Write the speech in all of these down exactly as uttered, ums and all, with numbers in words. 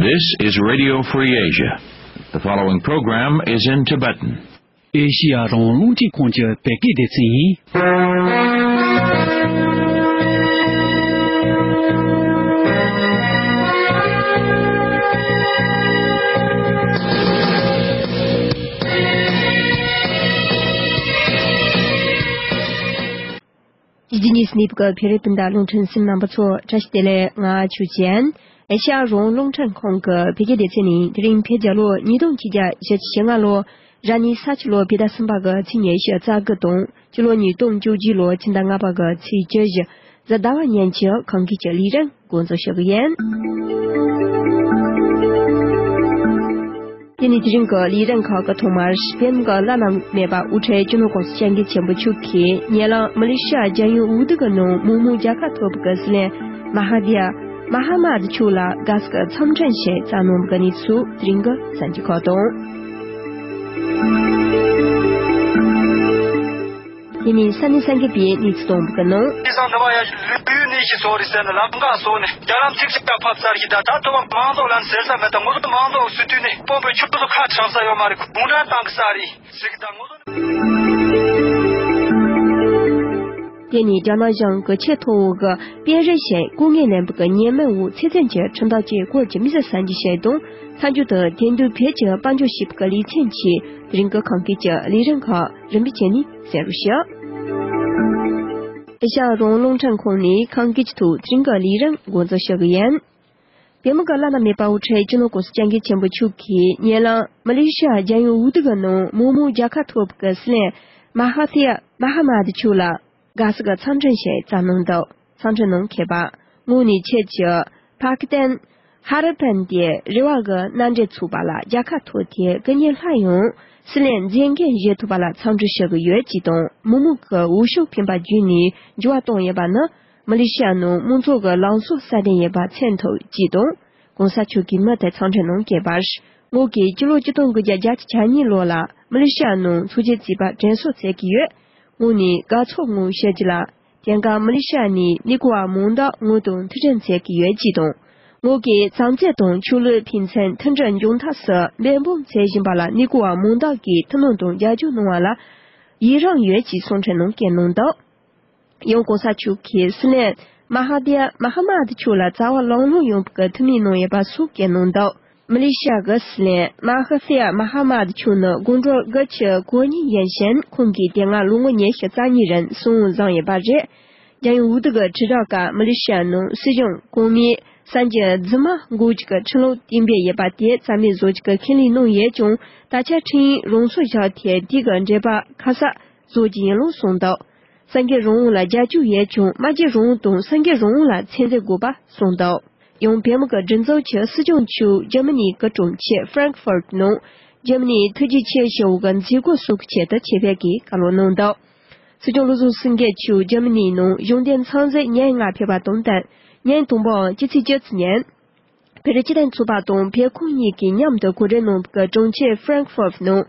This is Radio Free Asia. The following program is in Tibetan. ཨེ་ཤི་ཡ་རང་དབང་རླུང་འཕྲིན་ཁང་གི་བོད་སྐད་སྡེ་ཚན་ཡིན། འདི་ཉིད་སི་ནིབ་ཀྱི་བོད་རིགས་སྤུན་ཟླ་རླུང་འཕྲིན་གསན་མཁན་རྣམ་པ་ཚོ་བཀྲ་ཤིས་བདེ་ལེགས། ང་ཆོས་ཅན། ཨེ་ཤ་ཡ་རང་དབང་རླུང་འཕྲིན་ཁང་གི་བོད་སྐད་སྡེ་ཚན་ནས་དེ་རིང་བོད་རྒྱལ་ལོ་ཉིས་སྟོང་ཆིག་བརྒྱ་བཞི་བཅུ་ཞེ་ལྔ་ལོ་ར་ནི་ས་ཁྱི་ལོ་བོད་ཟླ་གསུམ་པ་གི་ཚེས་ཉི་ཤུ་རྩ་དགུ་དང་སྤྱི་ལོ་ཉིས་སྟོང་བཅུ་གཅིག་ལོ་ཕྱི་ཟླ་ལྔ་པ་གི་ཚེས་བཅུ་བཞི་གཟའ་ཟླ་བ་ཉིན་གྱི་ཁམས་སྐད་ཀྱི་ལས་རིམ་འགོ་འཛུགས་ཞུ་གི་ཡིན། དེ་ནས་དེ་རིང་གི་ལས་རིམ་ཁག་གི་ཐོག་མར་བོད་མི་གི་བླ་ན་མེད་པ་དབུ་ཁྲིད་སྤྱི་ནོར་༸གོང་ས་༸སྐྱབས་མགོན་ཆེན་པོ་མཆོག་གིས་ཉེ་ལམ་མ་ལེ་ཤི་ཡ་རྒྱལ་ཡོངས་འོས་བསྡུ་གི་ནང་མང་མོས་རྒྱལ་ཁ་ཐོབ་པའི་སྲིད་བློན་མ་ཧ་དི་ཡ་མ་ཧ་མ་དི་མཆོག་ལ་དགའ་བསུ་གི་འཚམས་འཕྲིན་ཞིག་བསྩལ་གནང་བའི་གནས་ཚུལ་དེ་རིང་གི་གསར་འགྱུར་ཁག་དང་། དེ་ནས་ས་གནས་སངས་རྒྱས་པའི་གནས་ཚུལ་གཏོང་བའི་ནང་། དེང་སང་འདི་བ་ཡ་ལུས་ཡུལ་གནས་ཤིག་བཟོ་རེད་ཟེར་ནས་ལམ་ཁ་བཟོ་ནས་རྒྱ་ལམ་ཚིག་གཅིག་ལ་ཕབ་ཚར་གི་ད་ད་ཐོ་བ་མང་ཚོགས་ལ་ཟེར་ས་མེད། ད་ངོ་ཚོ་མང་ཚོགས་སུ་དུས་ནས་དཔོན་པོའི་ཆུ་ཚོ་ཁ་གྲག་ས་ཡོད་མ་རེད། གུང་ཁྲན་ཏང་གི་ས་རེད་ཟེར་གི་ད་ངོ་ཚོ། དེ་ནས་རྒྱ་ནག་གཞུང་གི་ཆེས་མཐོ་བོ་གི་དཔོན་རིགས་ཤིག་སྐུ་ངལ་ལེན་པ་གི་ཉེས་མིང་འོག་ཚེ་བཙོན་གྱི་ཁྲིམས་ཐག་བཅད་སྐོར་གྱི་དམིགས་བསལ་གསར་འགྱུར་ཞིག་དང་། མཐའ་མཇུག་ཏུ་དེང་དུས་བོད་ཀྱི་དཔལ་འབྱོར་ཞེས་པའི་ལེ་ཚན་གྱི་དེ་རིང་གི་ཁམས་སྐད་ཀྱི་ལས་རིམ་ཁག་རིམ་པས་བྱས་ནས་གསན་རོགས་ཞུ། ཨེ་ཤ་ཡ་རང་དབང་རླུང་འཕྲིན་ཁང་ནས་ཁམས་སྐད་ཀྱི་ཐོག་དེ་རིང་གི་ལས་རིམ་འགོ་འཛུགས་ཞུ་གི་ཡིན། བོད་མི་གི་བླ་ན་མེད་པ་དབུ་ཁྲིད་སྤྱི་ནོར་༸གོང་ས་༸སྐྱབས་མགོན་ཆེན་པོ་མཆོག་གིས་ཉེ་ལམ་མ་ལེ་ཤི་ཡ་རྒྱལ་ཡོངས་འོས་བསྡུ་གི་ནང་མང་མོས་རྒྱལ་ཁ་ཐོབ་པའི་སྲིད་བློན་མ་ཧ་ཐི་ཡ་མ་ཧ་མ་དི་མཆོག་ལ་དགའ་བསུ་གི་འཚམས་འཕྲིན་ཞིག་བསྩལ་གནང་འདུག་འཚམས་འཕྲིན་ནང་མཁས་པ་དངོས་གནས་ཁྱེད་ཀྱི་ཕ་ཁི་ཏན་ཧ་རི་ཕན་གྱི་རེ་བ་གི་མནའ་འབྲེལ་ཚོགས་པ་ལ་རྒྱལ་ཁ་ཐོབ་སྟེ་སྐུ་ཉིད་སླར་ཡང་སྲིད་བློན་མཛད་འགན་བཞེས་ཐུབ་པ་ལ་འཚམས་འདྲི་ཞུ་གི་ཡོད་ཅེས་དང་། མི་མང་གི་འོས་ཤོག་འཕེན་པ་བརྒྱུད་ནས་འགྱུར་བ་བཏང་ཡོད་པ་ནི་མ་ལེ་ཤི་ཡ་ནང་མང་ཚོགས་ཀྱི་ལངས་ཕྱོགས་སྲ་བརྟན་ཡོད་པ་མཚོན་ཐུབ་ཅེས་དང་། གོང་ས་མཆོག་གིས་མུ་མཐུད་འཚམས་འདྲི་གནང་གི་ཡོད་པ་རེད། ངོས་ཀྱིས་སྤྱི་ལོ་ཆིག་སྟོང་དགུ་བརྒྱ་བརྒྱད་ཅུ་གྱ་གཉིས་ལོ་ལ་མ་ལེ་ཤི་ཡ་ནང་ཚོགས་ཆེན་བརྩིས་པ་དྲན་གསོ་མཛད་ཀྱི་ཡོད། ངོས་ནས་དགའ་ཚོར་ངོས་བཤད་རྒྱུ་ལ། དེང་སྐབས་མ་ལེ་ཤི་ཡ་ནས་གནས་སྐོར་བ་མང་དག་ངོས་དང་ཐུག་འཕྲད་མཛད་ཀྱི་ཡོད་ཅེས་དང་། ངོས་ཀྱིས་བྱམས་བརྩེ་དང་ཆོས་ལུགས་ཕན་ཚུན་མཐུན་སྒྲིལ་འབྱུང་ཐབས་སུ་འབད་འབུངས་མཛད་བཞིན་པ་ལ་གནས་སྐོར་བ་མང་དག་གིས་ཐུགས་སྣང་དང་རྒྱབ་སྐྱོར་གནང་བ་ལ་ཡི་རང་ཡོད་ཅེས་གསུང་འཕྲིན་ནང་བཀོད་གནང་འདུག་ཡང་གོང་ས་མཆོག་གིས་སྲིད་བློན་མ་ཧ་དི་ཡ་མ་ཧ་མ་དི་མཆོག་ལ་བྱ་བ་ལམ་ལྷོང་ཡོང་བའི་ཐུགས་སྨོན་གནང་ཡོད་པ་སོགས་བཀོད་གནང་འདུག་མ་ལེ་ཤི་ཡ་གི་སྲིད་བློན་མ་ཧ་ཐི་ཡ་མ་ཧ་མ་དི་མཆོག་ནི་དགུང་གྲངས་དགུ་བཅུ་གོ་གཉིས་ཡིན་ཞིང་། ཁོང་གིས་དེ་སྔ་ལོ་ངོ་ཉི་ཤུ་རྩ་གཉིས་རིང་སྲིད་དབང་བཟུང་ཡོད་པ་རེད། རྒྱལ་ཡོངས་འོས་བསྡུ་གི་དྲིལ་བསྒྲགས་སྐབས་མ་ལེ་ཤི་ཡ་ནང་སྲིད་གཞུང་གོང་མས་གསར་འགྱུར་རྫུན་མ་འགོག་རྒྱུ་གི་ཁྲིམས་ལུགས་གཏན་འབེབས་ཡོད་པ་དེ་རྩ་མེད་བཟོ་རྒྱུ་གི་ཁས་ལེན་གནང་ཡོད་ཀྱང་། ད་ཆ་ཁྲིམས་ཡིག་རང་སོར་བཞག་སྟེ་དེ་གི་འགྲེལ་པ་ཁ་གསལ་བཟོ་རྒྱུ་ཡིན་ལུགས་གསུངས་འདུག་གསར་འགྱུར་རང་དབང་ལ་རྒྱབ་སྐྱོར་ཡོད་ཀྱང་། སྨྲ་བརྗོད་རང་དབང་དང་གསར་འགྱུར་རང་དབང་ལ་ཚད་འཛིན་དགོས་པ་གསུངས་འདུག་ཡང་བོད་མི་གི་སྒྲིག་འཛུགས་ཀྱི་སྲིད་སྐྱོང་མཆོག་འཇར་མ་ནི་གི་གྲོང་ཁྱེར་ཧྥ་རན་ཁི་ཧྥུར་ནང་འཇར་མ་ནིའི་ཐུགས་རྗེ་ཆེ་ཞུ་བའི་མཛད་སྒོ་སོགས་ཀྱི་ཆེད་དུ་ཆེད་ཕེབས་ཀྱིས་བཀའ་སློབ་གནང་འདུག་སྲིད་སྐྱོང་བློ་བཟང་སེང་གེ་མཆོག་འཇར་མ་ནི་ནང་གཞུང་འབྲེལ་འཚམས་གཟིགས་ཉིན་ལྔ་ཕེབས་པ་དང་བསྟུན། ཉིན་དང་པོའམ་སྤྱི་ཚེས་བཅུ་གཅིག་ཉིན། བོད་རིགས་སྤྱི་མཐུན་ཚོགས་པ་དང་བོད་ཁོངས་གཉིས་ཀྱིས་མཉམ་དུ་གོ་སྒྲིག་གནང་བའི་གྲོང་ཁྱེར་ཧྥ་རན་ཁི་ཧྥུར་ནང་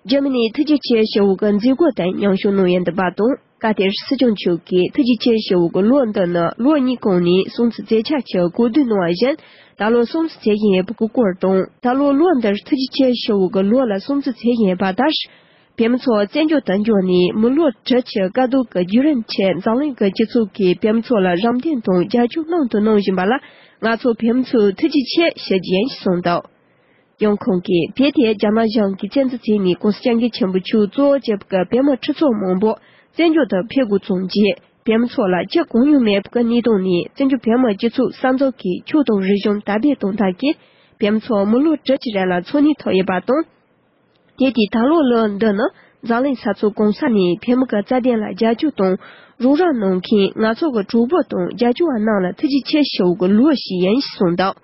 འཇར་མ་ནིའི་ཐུགས་རྗེ་ཆེ་ཞུ་བའི་མཛད་སྒོ་དེར་མཉམ་ཞུགས་གནང་ཡོད་འདུག་པ་དང་། སྐབས་དེར་སྲིད་སྐྱོང་མཆོག་གིས་ཐུགས་རྗེ་ཆེ་ཞུ་བའི་ལོ་འདི་ནི་ལོ་གཉིས་གོང་ནས་སྲུང་བརྩི་མཛད་འཆར་གྱི་གོ་བསྡུར་གནང་བ་བཞིན། ད་ལོ་སྲུང་བརྩི་མཛད་བཞིན་ཡོད་པའི་སྐོར་དང་། ད་ལོ་ལོ་འདིར་ཐུགས་རྗེ་ཆེ་ཞུ་བའི་ལོ་ལ་སྲུང་བརྩི་མཛད་བཞིན་ཡོད་པ་ལྟར། བོད་མི་ཚོ་བཙན་བྱོལ་དུ་འབྱོར་ནས་མི་ལོ་དྲུག་ཅུ་དཀའ་སྡུག་གི་བརྒྱུད་རིམ་ཆེད་འཛམ་གླིང་གི་སྤྱི་ཚོགས་ཀྱིས་བོད་མི་ཚོ་ལ་རམ་འདེགས་དང་རྒྱབ་སྐྱོར་གནང་དང་གནང་བཞིན་པ་ལ་ང་ཚོ་བོད་མི་ཚོས་ཐུགས་རྗེ་ཆེ་ཞུ་རྒྱུ་ཡིན་ཞེས་གསུངས་འདུག་ཡང་ཁོང་གིས་བོད་དེ་རྒྱ་ནག་གཞུང་གིས་བཙན་འཛུལ་བྱས་ནས་གོང་ས་སྐྱབས་མགོན་ཆེན་པོ་མཆོག་གཙོ་བོ་བྱས་པའི་བོད་མི་ཁྲི་ཚོ་མང་པོ་བཙན་བྱོལ་དུ་ཕེབས་དགོས་བྱུང་རྗེས། བོད་མི་ཚོ་ལ་ཅི་གང་ཡང་མེད་པའི་གནས་སྟངས་ནས་བཙན་བྱོལ་བོད་མིའི་སྤྱི་ཚོགས་གསར་འཛུགས་ཀྱི་ཆོས་དང་རིག་གཞུང་དར་སྤེལ་གཏོང་ཐབས་ཀྱིས་བོད་མི་ཚོ་མི་ལོ་དྲུག་ཅུ་རིང་ལ་འཚོ་གནས་ཐོབ་ཡོད་པ་དང་། དེ་དུས་ད་ལོ་ལོ་འདི་ནི་འཛམ་གླིང་ས་ཕྱོགས་གང་ས་ནས་བོད་མི་གི་རྩ་དོན་ལ་རྒྱབ་སྐྱོར་དང་རོགས་རམ་གནང་མཁན་ང་ཚོ་གི་གྲོགས་པོ་དང་རྒྱབ་སྐྱོར་བ་རྣམས་ལ་ཐུགས་རྗེ་ཆེ་ཞུ་བའི་ལོ་ཞིག་ཡིན་ཞེས་གསུངས་འདུག་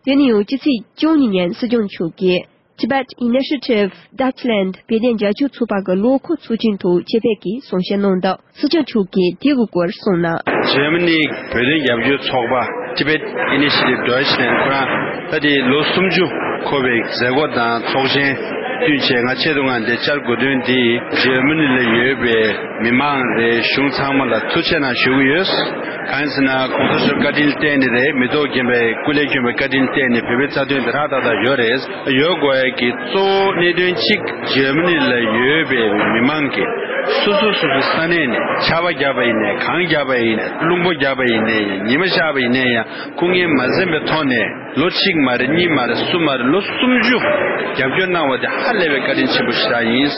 དེ་ནས་ཡང་སྤྱི་ཚེས་བཅུ་གཉིས་ཉིན་སྲིད་སྐྱོང་མཆོག་གིས་Tibet Initiative Dutchland བོད་དོན་རྒྱབ་སྐྱོར་ཚོགས་པ་གི་ལོ་འཁོར་ཚོགས་ཆེན་ཐོག་ཆེད་ཕེབས་ཀྱིས་གསུང་བཤད་གནང་འདུག་སྲིད་སྐྱོང་མཆོག་གིས་དེ་གི་སྐོར་གསུངས་ན། འཇར་མ་ནིའི་བོད་དོན་རྒྱབ་སྐྱོར་ཚོགས་པ་Tibet Initiative Deutschland ཁོ་རང་ད་ལྟའི་ལོ་སུམ་ཅུ་འཁོར་བའི་མཛད་སྒོ་དང་ཚོགས་ཆེན་ བསྟུན་བྱས་ང་ཆེད་དུ་ང་འདི་བཅར་དགོས་དོན་འདི་འཇར་མ་ནི་ལ་ཡོད་པའི་མི་མང་རེད། གཞུང་ཚང་མ་ལ་ཐུགས་རྗེ་ཆེ་གནང་ཞུ་གི་ཡོད། གང་ཡིན་ཟེར་ན་གོང་ས་མཆོག་བཀའ་དྲིན་བརྟེན་ནས་རེད། མི་ཐོག་རྒན་པའི་སྐུ་ལས་བསྐྱོན་པའི་བཀའ་དྲིན་བརྟེན་ནས་བོད་པའི་རྩ་དོན་འདི་ཧྲག་ཏག་ཏག་ཡོད་རེད། ཡོད་དགོས་ཡ་གི་གཙོ་བོ་གནད་དོན་གཅིག་འཇར་མ་ནི་ལ་ཡོད་པའི་མི་མང་གིས་སོ་སོ་སོ་སོའི་ས་གནས་ནས་ཆར་པ་བརྒྱབ་པ་ཡིན་ནའི་གངས་བརྒྱབ་པ་ཡིན་ནའི་རླུང་པོ་བརྒྱབ་པ་ཡིན་ནའི་ཡང་ཉི་མ་ཤར་བ་ཡིན་ནའི་ཡང་སྐུ་ངལ་མ་འཛེམས་པའི་ཐོག་ནས་ལོ་གཅིག་མ་རེད། གཉིས་མ་རེད། གསུམ་མ་རེད། ལོ་སུམ་ཅུ་རྒྱབ་སྐྱོར་གནང་བ་དེ་ཧ་ལས་པའི་བཀའ་དྲིན་ཆེན་པོ་ཞིག་ཡིན།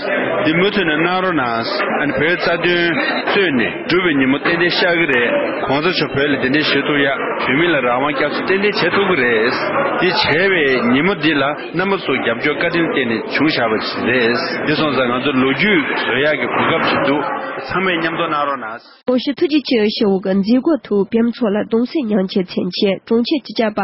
འདི་མུ་མཐུད་ནས་གནང་རོགས་གནང་། ཨ་ནི་བོད་རྩ་དོན་རྩོད་ནས་འགྲུབ་པའི་ཉིན་མོ་ཏན་ཏན་ཤར་གི་རེད། གོང་ས་མཆོག་བོད་ལ་གདན་འདྲེན་ཞུ་ཐུབ་ཡ། བོད་མི་ལ་རང་དབང་བསྐྱར་གསོ་ཏན་ཏན་བྱེད་ཐུབ་གི་རེད། འདི་བྱས་པའི་ཉིན་མོ་འདི་ལ་རྣམ་པ་ཚོ་རྒྱབ་སྐྱོར་བཀའ་དྲིན་བརྟེན་ནས་བྱུང་བཞག་པ་ཞིག་རེད། འདི་སོང་ཙང་ང་ཚོ་ལོ་རྒྱུས་བཟོ་ཡག་གི་གོ་སྐབས་ཤིག་འདུག་ཚང་མས་མཉམ་དུ་གནང་རོགས་གནང་། ཀོང་ཞི་ཐུགས་རྗེ་ཆེ་ཞུ་བ་གི་མཛད་སྒོ་ཐོག་བོད་མི་ཚོ་ལ་གདུང་སེམས་མཉམ་སྐྱེད་མཚོན་ཆེད་དྲུང་ཆེ་སྤྱི་ཁྱབ་པ་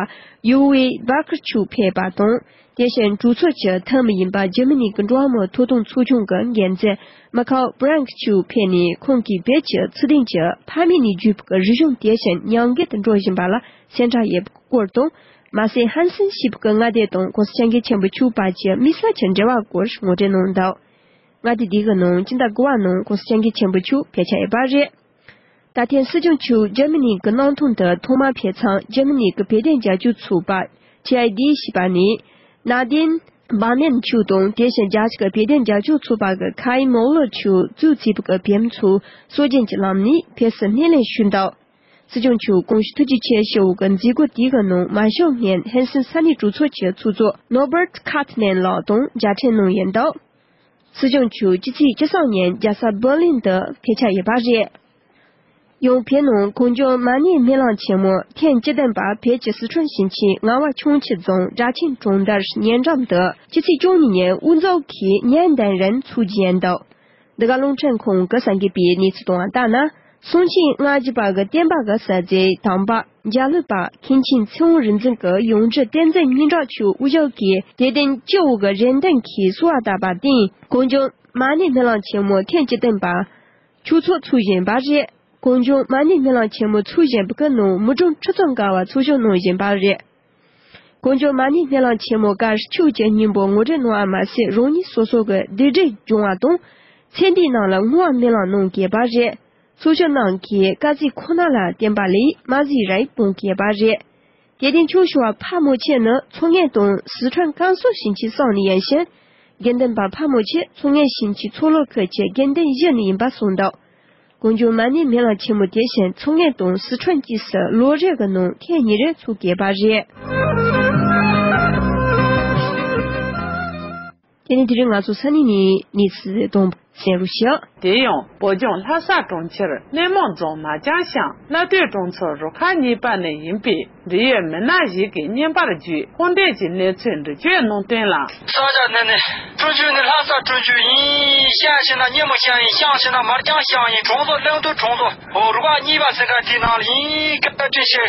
ཡུ་ཝེ་བྷ་ཁར་མཆོག་ཕེབས་པ་དང་། དེ་བཞིན་གྲོས་ཚོགས་ཀྱི་འཐུས་མི་ཡིན་པ་འཇར་མ་ནི་གི་འགྲོ་བ་མིའི་ཐོབ་ཐང་ཚོགས་ཆུང་གི་འགན་འཛིན་མ་ཁའོ་བྷ་རན་ཁི་མཆོག་ཕེབས་ནས། ཁོང་གིས་བོད་ཀྱི་ཚུལ་ལྡན་གྱི་ཕ་མེས་ནས་བརྒྱུད་པའི་རིག་གཞུང་དེ་བཞིན་ཉམས་རྒུད་དུ་འགྲོ་བཞིན་པ་ལ་སེམས་ཁྲལ་ཡོད་པའི་སྐོར་དང་། མ་ཟད་ཧན་སན་ཞེས་པའི་མངའ་སྡེ་དང་གོང་ས་སྐྱབས་མགོན་ཆེན་པོ་མཆོག་བར་གྱི་དམིགས་བསལ་གྱི་འབྲེལ་བ་སྐོར་ངོ་སྤྲོད་གནང་འདུག་མངའ་སྡེ་འདི་གི་ནང་སྤྱི་ཟླ་དགུ་པ་ནང་གོང་ས་སྐྱབས་མགོན་ཆེན་པོ་མཆོག་ཕེབས་འཆར་ཡོད་པ་རེད། ད་ཐེངས་སྲིད་སྐྱོང་མཆོག་འཇར་མ་ནི་གི་གནང་སྟངས་དེ་ཐོག་མར་ཕེབས་མཚམས་འཇར་མ་ནི་གི་བོད་དོན་རྒྱབ་སྐྱོར་ཚོགས་པ་ཊི་ཨའི་ཌི་ཞེས་པ་ནས་ནཱ་དེན་བྷ་མེན་མཆོག་དང་། དེ་བཞིན་རྒྱ་ཆེ་གི་བོད་དོན་རྒྱབ་སྐྱོར་ཚོགས་པ་གི་ཁའི་མོ་ལར་མཆོག་གཙོས་བྱས་པའི་བོད་མི་ཚོ་སྲོལ་རྒྱུན་གྱི་ལམ་ནས་ཕེབས་བསུ་སྣེ་ལེན་ཞུས་འདུག་སྲིད་སྐྱོང་མཆོག་ཀོང་ཞི་ཐུགས་རྗེ་ཆེ་ཞུ་བ་གི་མཛད་སྒོ་དེ་གི་ནང་མ་ཞུགས་སྔོན་ཧན་སན་ས་གནས་གྲོས་ཚོགས་ཀྱི་ཚོགས་གཙོ་ནོར་བར་ཁཱ་ཐི་མན་ལགས་དང་མཇལ་འཕྲད་གནང་ཡོད་འདུག་སྲིད་སྐྱོང་མཆོག་ཕྱི་ཚེས་བཅུ་གསུམ་ཉིན་རྒྱལ་ས་འབར་ལིན་དུ་ཕེབས་འཆར་ཡོད་པ་རེད། ཡང་བོད་ནང་གངས་ལྗོངས་མ་ཎི་སྨོན་ལམ་ཆེན་མོ་ཐེངས་བཅུ་བདུན་པ་བོད་ཀྱི་སི་ཁྲོན་ཞིང་ཆེན་ངག་དབང་ཆུང་ཆུ་རྫོང་སྦྲ་ཆེན་གྲོང་རྡལ་ཉེ་འགྲམ་དུ་ཕྱི་ཚེས་བཅུ་གཉིས་ཉིན་དབུ་འཛུགས་ཀྱིས་ཉིན་གདན་རིང་འཚོགས་རྒྱུ་ཡིན་འདུག་འདི་ག་རླུང་འཕྲིན་ཁང་གིས་གསར་འགོད་པའི་གནས་ཚུལ་དང་ལྟར་ན། གསུང་ཆེན་ལྔ་བཅུ་པ་གི་བསྟན་པ་གི་ཟུར་མཛད་དམ་པ་འཇའ་ལུས་པ་མཁན་ཆེན་ཚེ་དབང་རིག་འཛིན་གྱི་ཡང་སྤྲུལ་བསྟན་འཛིན་སྙན་གྲགས་མཆོག་དབུ་བཞུགས་ཀྱིས་དད་ལྡན་སྐྱེ་བོ་གི་རེ་འདུན་གྱིས་གསོལ་བ་བཏབ་པར་བརྟེན། གངས་ལྗོངས་མ་ཎི་སྨོན་ལམ་ཆེན་མོ་ཐེངས་བཅུ་བདུན་པ་ཆོས་ཚོགས་འཚོགས་བཞིན་པ་རེད། གངས་ལྗོངས་མ་ཎི་སྨོན་ལམ་ཆེན་མོ་འཚོགས་བཞིན་པའི་ནང་མི་གྲངས་ཁྲི་ཚོ་འགའ་བ་ཚོགས་ཞུགས་གནང་བཞིན་པ་རེད། གངས་ལྗོངས་མ་ཎི་སྨོན་ལམ་ཆེན་མོ་གར་ཆོས་ཀྱི་སྙིང་པོ་ངོ་སྤྲོད་གནང་བ་མ་ཟད། རང་ཉིད་སོ་སོ་གི་གདུགས་དྲན་སྦྱོང་བ་དང་། ཚེ་འདིའི་ནང་ལ་བསྔོ་བ་སྨོན་ལམ་གནང་གི་ཡོད་པ་རེད། ཚོགས་ཞུགས་རྣམས་ཀྱིས་བཀའ་སྩལ་ཁོ་ན་ལ་བརྟེན་པ་ལས་མ་བཟོད་རེ་སྤོང་གི་ཡོད་པ་རེད། དད་ལྡན་ཆོས་ཞུ་བ་ཕ་མོ་ཆེ་ནི་མཚོ་སྔོན་དང་སི་ཁྲོན་ཀན་སུའུ་ཞིང་ཆེན་གསུམ་ནས་ཡིན་ཞིང་། དགེ་འདུན་པ་ཕ་མོ་ཆེ་མཚོ་སྔོན་ཞིང་ཆེན་མཚོ་ལྷོ་ཁུལ་གྱི་དགེ་འདུན་བཞི་ནས་ཡིན་པ་གསུངས་འདུག་གངས་ལྗོངས་མ་ཎི་སྨོན་ལམ་ཆེན་མོ་དེ་བཞིན་མཚོ་སྔོན་དང་སི་ཁྲོན་བཅས་སུ་ལོ་རེ་གི་ནང་ཐེངས་གཉིས་རེ་འཚོགས་དགོས་པ་རེད། དེ་ནས་དེ་རིང་ང་ཚོ་ས་གནས་ནས་གནས་ཚུལ་གཏོང་གསན་རོགས་ཞུ། དེ་ཡང་བོད་ལྗོངས་ལྷ་ས་གྲོང་ཁྱེར་སྣེ་མོ་རྫོང་མ་ཅང་ཤང་བླ་སྟོད་གྲོང་ཚོ་རུ་ཁག་གཉིས་པ་ནས་ཡིན་པའི་འབྲེལ་ཡོད་མི་སྣ་ཞིག་གིས་བརྙན་པར་བརྒྱུད་ཁོང་འདས་ཀྱི་གནས་ཚུལ་འགྲེལ་བརྗོད་གནང་དོན་ལ། ས་ཆ་འདི་ནི་ཀྲུང་ཆུས་ནི་ལྷ་ས་ཀྲུང་ཆུས་ཡིན། ཤང་ཞེ་ན་སྣེ་མོ་ཤང་ཡིན། ཤང་ཞེ་ན་མར་ཅང་ཤང་ཡིན། གྲོང་ཚོ་གླང་མདོག་གྲོང་ཚོ་འོ་རུ་ཁག་གཉིས་པ་ཟེར་མཁན་དེའི་ནང་ལ་ཡིན། བཀའ་དྲིན་ཆེ།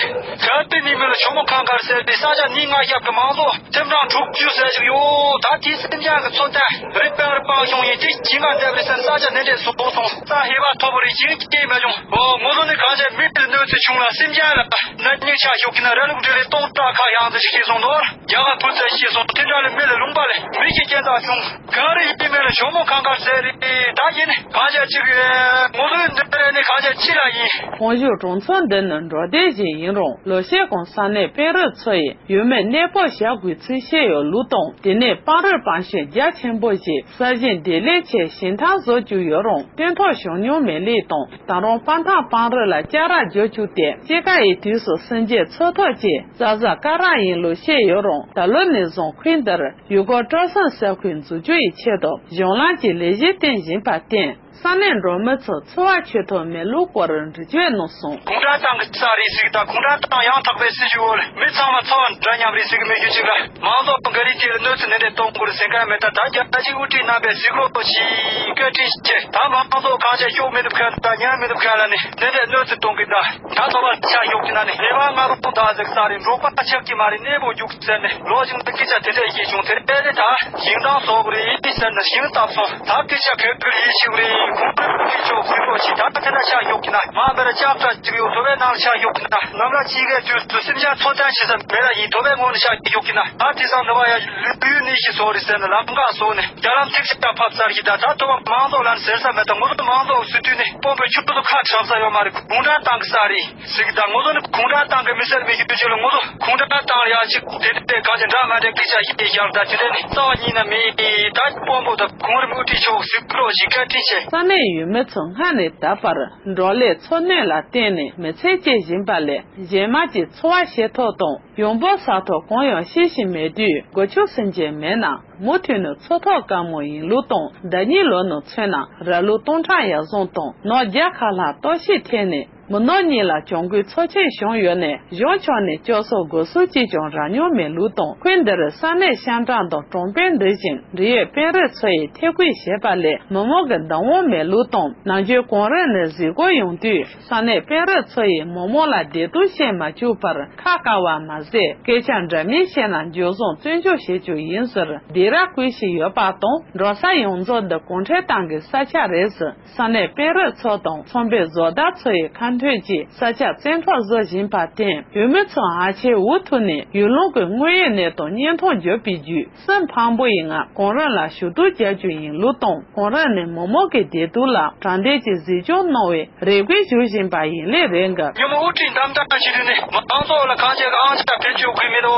གལ་ཏེ་ནི་མི་ལ་ཇོ་མོ་གངས་དཀར་ཟེར་བའི་ས་ཆ་ནི་ང་ཞབས་ཀྱི་མང་ཚོགས་ཐེམ་གྲངས་དྲུག་ཅུ་ཟེར་ཞིག་ཡོད། ད་དེའི་སེམས་ཅན་གྱི་ཚོ་ལྟ་རི་པང་རི་པང་བྱུང་ཡིན། དེ་ཇི་མ་འདས་པའི་སར་ས་ཆ་ནི་འདྲེ་བཟོ་སོང་། ས་ཧེ་བ་ཐོབ་པ་རེད། ཅིང་སྐྱེས་མ་བྱུང་། འོ་ངོ་ལོ་ནི་གང་ཆེ་མི་ལ་གནོད་འཚེ་བྱུང་ལ་སེམས་ཅན་ལ་ན་ནིང་ཆ་ཤོག་གི་ན་ར་ལུག་འདྲེ་རེ་སྟོང་ཕྲག་ཁ་ཡང་ཚེ་ཞིག་སྐྱེས་སོང་དོར། རྒྱ་གར་ཕུལ་ཚེ་ཤེས་སོང་། དེ་འདྲ་ལས་མི་ལ་ལུང་པ་ལས་མི་ཞིག་སྐྱེ་འདྲ་བྱུང་། ག་རེ་ཡིན་མིན་ལ་ཇོ་མོ་གངས་དཀར་ཟེར་རེད། ད་ཡིན་གང་བྱས་ཅིག་རེད། ངོ་ལོས་འདི་རེད་ནི་གང་བྱས་ཅི་ལ་ཡིན། གངས་ལྗོངས་གྲོང་ཚོ་འདི་ནི་འབྲོག་སྡེ་ཞིག་ཡིན་རུང་ལོ་ཤས་གོང་ས་གནས་དཔོན་རིགས་ཚོ་ཡིས་ཡུལ་མི་གནས་སྤོ་བྱ་དགོས་ཚུལ་བཤད་ཡོད་ལུགས་དང་། དེ་ནས་སྤང་རི་སྤང་ཤུན་རྒྱ་ཆེན་པོ་ཞིག་ས་ཞིང་འདེབས་ལས་ཆེད་ཞིང་ཐང་བཟོ་བཅུག་ཡོད་རུང་སྟོན་ཐོག་བྱུང་མྱོང་མེད་ལུགས་དང་། ད་རུང་སྤང་ཐང་སྤང་རི་ལ་སྐྱ་ར་རྒྱག་བཅུག་སྟེ་དཔྱིད་ཀ་ཡི་དུས་སུ་སེམས་ཅན་འཚོ་ཐབས་ཀྱི་རྩྭ་ཟ་ཀ་ར་ཡིན་ལུགས་བཤད་ཡོད་རུང་། ད་ལོ་ནས་བཟུང་ཁུལ་འདིར་ཡུལ་སྐོར་སྤྲོ་གསེང་ས་ཁུལ་འཛུགས་རྒྱུ་ཡི་ཆེད་དུ་གཞུང་ལམ་གྱི་ལས་གཞི་སྟོན་བཞིན་པར་བརྟེན། ས་གནས་འབྲོག་མི་ཚོ་འཚོ་བ་སྐྱེལ་ཐབས་མེད་ལུགས་སྐོར་འགྲེལ་བརྗོད་གནང་སོང་། གུང་ཁྲན་ཏང་གི་ས་རེད་ཟེར་གི། ད་གུང་ཁྲན་ཏང་ཡང་དག་པའི་སྲིད་བྱུས་འོག་ལ་མི་ཚང་མ་འཚོ་བ་འདྲ་མཉམ་རེད་ཟེར་གི་མི་རྒྱུ་ཅིག་ལ། མང་ཚོགས་འགའ་རེས་དེ་ལ་གནོད་འཚེ་ནི་འདྲ་གཏོང་དགོས་རེད་ཟེར་མཁན་མེད། ད་ད་རྒྱལ་སྤྱིའི་དབུ་ཁྲིད་རྣམ་པས་གཟིགས་རོགས་བྱེད། བཀའ་དྲིན་ཆེ། ད་མང་ཚོགས་གང་ཆེ་ཤོག་མི་ཐུབ་མཁན་ད་ཉན་མི་ཐུབ་མཁན་ལ་ནི་ནི་འདྲ་གནོད་འཚེ་གཏོང་གི། ད་ད་འཚོ་བ་ཆ་ཤོག་གི་ན་ནི་ཧེ་བ་ང་རོགས་ད་ཟེར་ས་རེད། འབྲོག་པ་ཆགས་ཀྱི་མ་རེད། གནས་སྤོ་རྒྱུག་ཟེར་ནས་ལོ་ཞིག་ལ་སྐད་ཆ་དེ་འདྲ་བཤད་བྱུང་། དེ་རེད་དེ་ད་ཞིང་ཐང་བཟོ་དགོས་རེད་ཟེར་ནས་ཞིང་བཏབ་སོང་། ད་སྐད་ཆ་ག་གི་རེད་ཞིག་རེད། ཁོང་ ཕྱོགས་ཕུད་རོགས་ཞེས་ད་དེ་ན་ཤ་ཡོག་གི་ན་མ་འབེར་ལྕགས་ཕྲ་ཅིག་ཡོད་དོ་བའི་ནང་ཤ་ཡོག་གི་ན་ནམ་ར་ཅིག་གའི་དུས་སུ་སེམས་ཅན་འཚོ་རྟེན་ཞེ་ས་མེ་ར་ཡིན་དོ་བའི་ངོ་ནས་ཤ་ཡོག་གི་ན་ད་དེ་སང་ནུ་བ་ཡ་ལུས་ནི་ཞིག་སོ་རི་ཟེར་ནས་ལམ་ཁ་སོ་ནས་རྒྱ་ལམ་ཚིག་ཅིག་ཕབ་ཚར་གི་ད་ད་དོ་བ་མང་ཚོགས་ལ་ཟེར་ས་མེད་ད་ངོ་ཚོ་མང་ཚོགས་སུ་དུས་ནས་དཔོན་པོའི་ཆུ་ཚོ་ཁ་ཁྲབ་ས་ཡོད་མ་རེད། གུང་ཁྲན་ཏང་གི་ས་རེད། ཟིག་དང་ངོ་ཚོ་ནི་གུང་ཁྲན་ཏང་གི་མི་སེར་མི་ཤི་དུས་ཆེ་ལ་ངོ་ཚོ་གུང་ཁྲན་ཏང་ལ་ཡང་ཅིག་དེ་དེ་གང་ཅི་འདྲ་མ་འདྲ་སྐད་ཆ་ཡིན་ཡང་ད་དེ་འདྲ་ནི་རྩ་བ་ཉིད་ན་མི་ད་དཔོན་པོ་དང་གོང་རིམ་དབུ་ཁྲིད་ཕྱོགས་ཟིག་ལོ་ཞིག་བཀའ་དྲིན་ཆེ། ས་གནས་ཡུལ་མི་ཚོ་སྔ་ནས་ད་བར་འབྲོག་ལས་འཚོ་གནས་ལ་བརྟེན་ནས་མི་ཚེ་སྐྱེལ་བཞིན་པ་ལས་གཞན་མ་ཅིག་འཚོ་བ་བྱེད་ཐོག་དང་ཡོང་འབབ་བསགས་ཐོག་གང་ཡང་ཤེས་བཞིན་མེད་དུས་སྒོ་ཕྱུགས་སུ་འབྱེད་མེད་ན་མུ་མཐུད་ནས་འཚོ་ཐོག་དཀའ་མོ་ཡིན་ལུགས་དང་ཟླ་ཉིན་ལོ་ནང་མཚོན་ན་ར་ལུག་སྟོང་ཕྲག་ཡར་སོང་དང་ནོར་བརྒྱ་ཁ་ལྷག་གཏོར་བཤིག་ཐེབས་ནས། མི་ནོར་གཉིས་ལ་གྱོང་གུད་ཚབས་ཆེན་བྱུང་ཡོད་ནས་གཞུང་ཕྱོགས་ནས་སྐྱོབ་གསོ་སྒོ་སྲུང་ཅི་ཀྱང་རག་མྱོང་མེད་ལུགས་དང་། ཁུལ་འདིར་ས་གནས་ཤང་ཀྲང་དང་གྲོང་དཔོན་འདི་བཞིན་འབྲེལ་ཡོད་དཔོན་རིགས་ཚོ་ཡིས་ཐེ་བཀོད་བྱས་པ་ལས་མི་མང་གི་བདག་དབང་མེད་ལུགས་དང་། ནམ་རྒྱུན་གོང་རིམ་ནས་གཟིགས་སྐོར་ཡོང་དུས་ས་གནས་དཔོན་རིགས་ཚོ་ཡིས་མི་མང་ལ་བདེ་སྡུག་བཤད་མ་བཅུག་པར་ཁ་བཀར་བ་མ་ཟད་སྐད་ཆ་འདྲ་མིན་བཤད་ན་འཇུ་བཟུང་བཙོན་འཇུག་བྱེད་རྒྱུ་ཡིན་ཟེར་སྡིགས་ར་བསྐུལ་བཞིན་ཡོད་པ་དང་། འབྲོག་ས་ཡོངས་རྫོགས་འདི་གུང་ཁྲན་ཏང་གི་ས་ཆ་རེད་ཟེར། ས་གནས་དཔོན་རིགས་ཚོ་དང་ཚོང་པའི་བཟོ་ལྟ་ཚོ་ཡི་ཁ་འཕྲོད་ཀྱིས་ས་ཆ་བཙན་འཕྲོག་བཟོ་བཞིན་པར་བརྟེན་ཡུལ་མི་ཚོ་ཧ་ཅང་འུ་ཐུག་ནས་ཡུལ་ལུང་གི་དངོས་ཡོད་གནས་སྟངས་བརྙན་ཐུང་བརྒྱུད་པའི་བརྒྱུད་སེམས་ཕམ་པོ་ཡི་ངང་གོང་རིམ་ལ་ཞུ་གཏུག་རྒྱག་རྒྱུ་ཡིན་ལུགས་དང་། གོང་རིམ་ནས་མི་མང་གི་བདེ་སྡུག་ལ་དྲང་བདེན་གྱི་གཟིགས་སྐྱོང་གནང་བའི་རེ་སྐུལ་ཞུ་བཞིན་པ་ཡིན་ལས་རེད་འགའ། ཉོན་མོངས་དབུ་ཁྲིད་འདམ་དྲག་བྱེད་དུས་ནས་མང་ཚོགས་ལ་གང་བྱེད་ཀྱི་ཨང་ཆ་བེད་སྤྱོད་དགོས་མེད་དོ།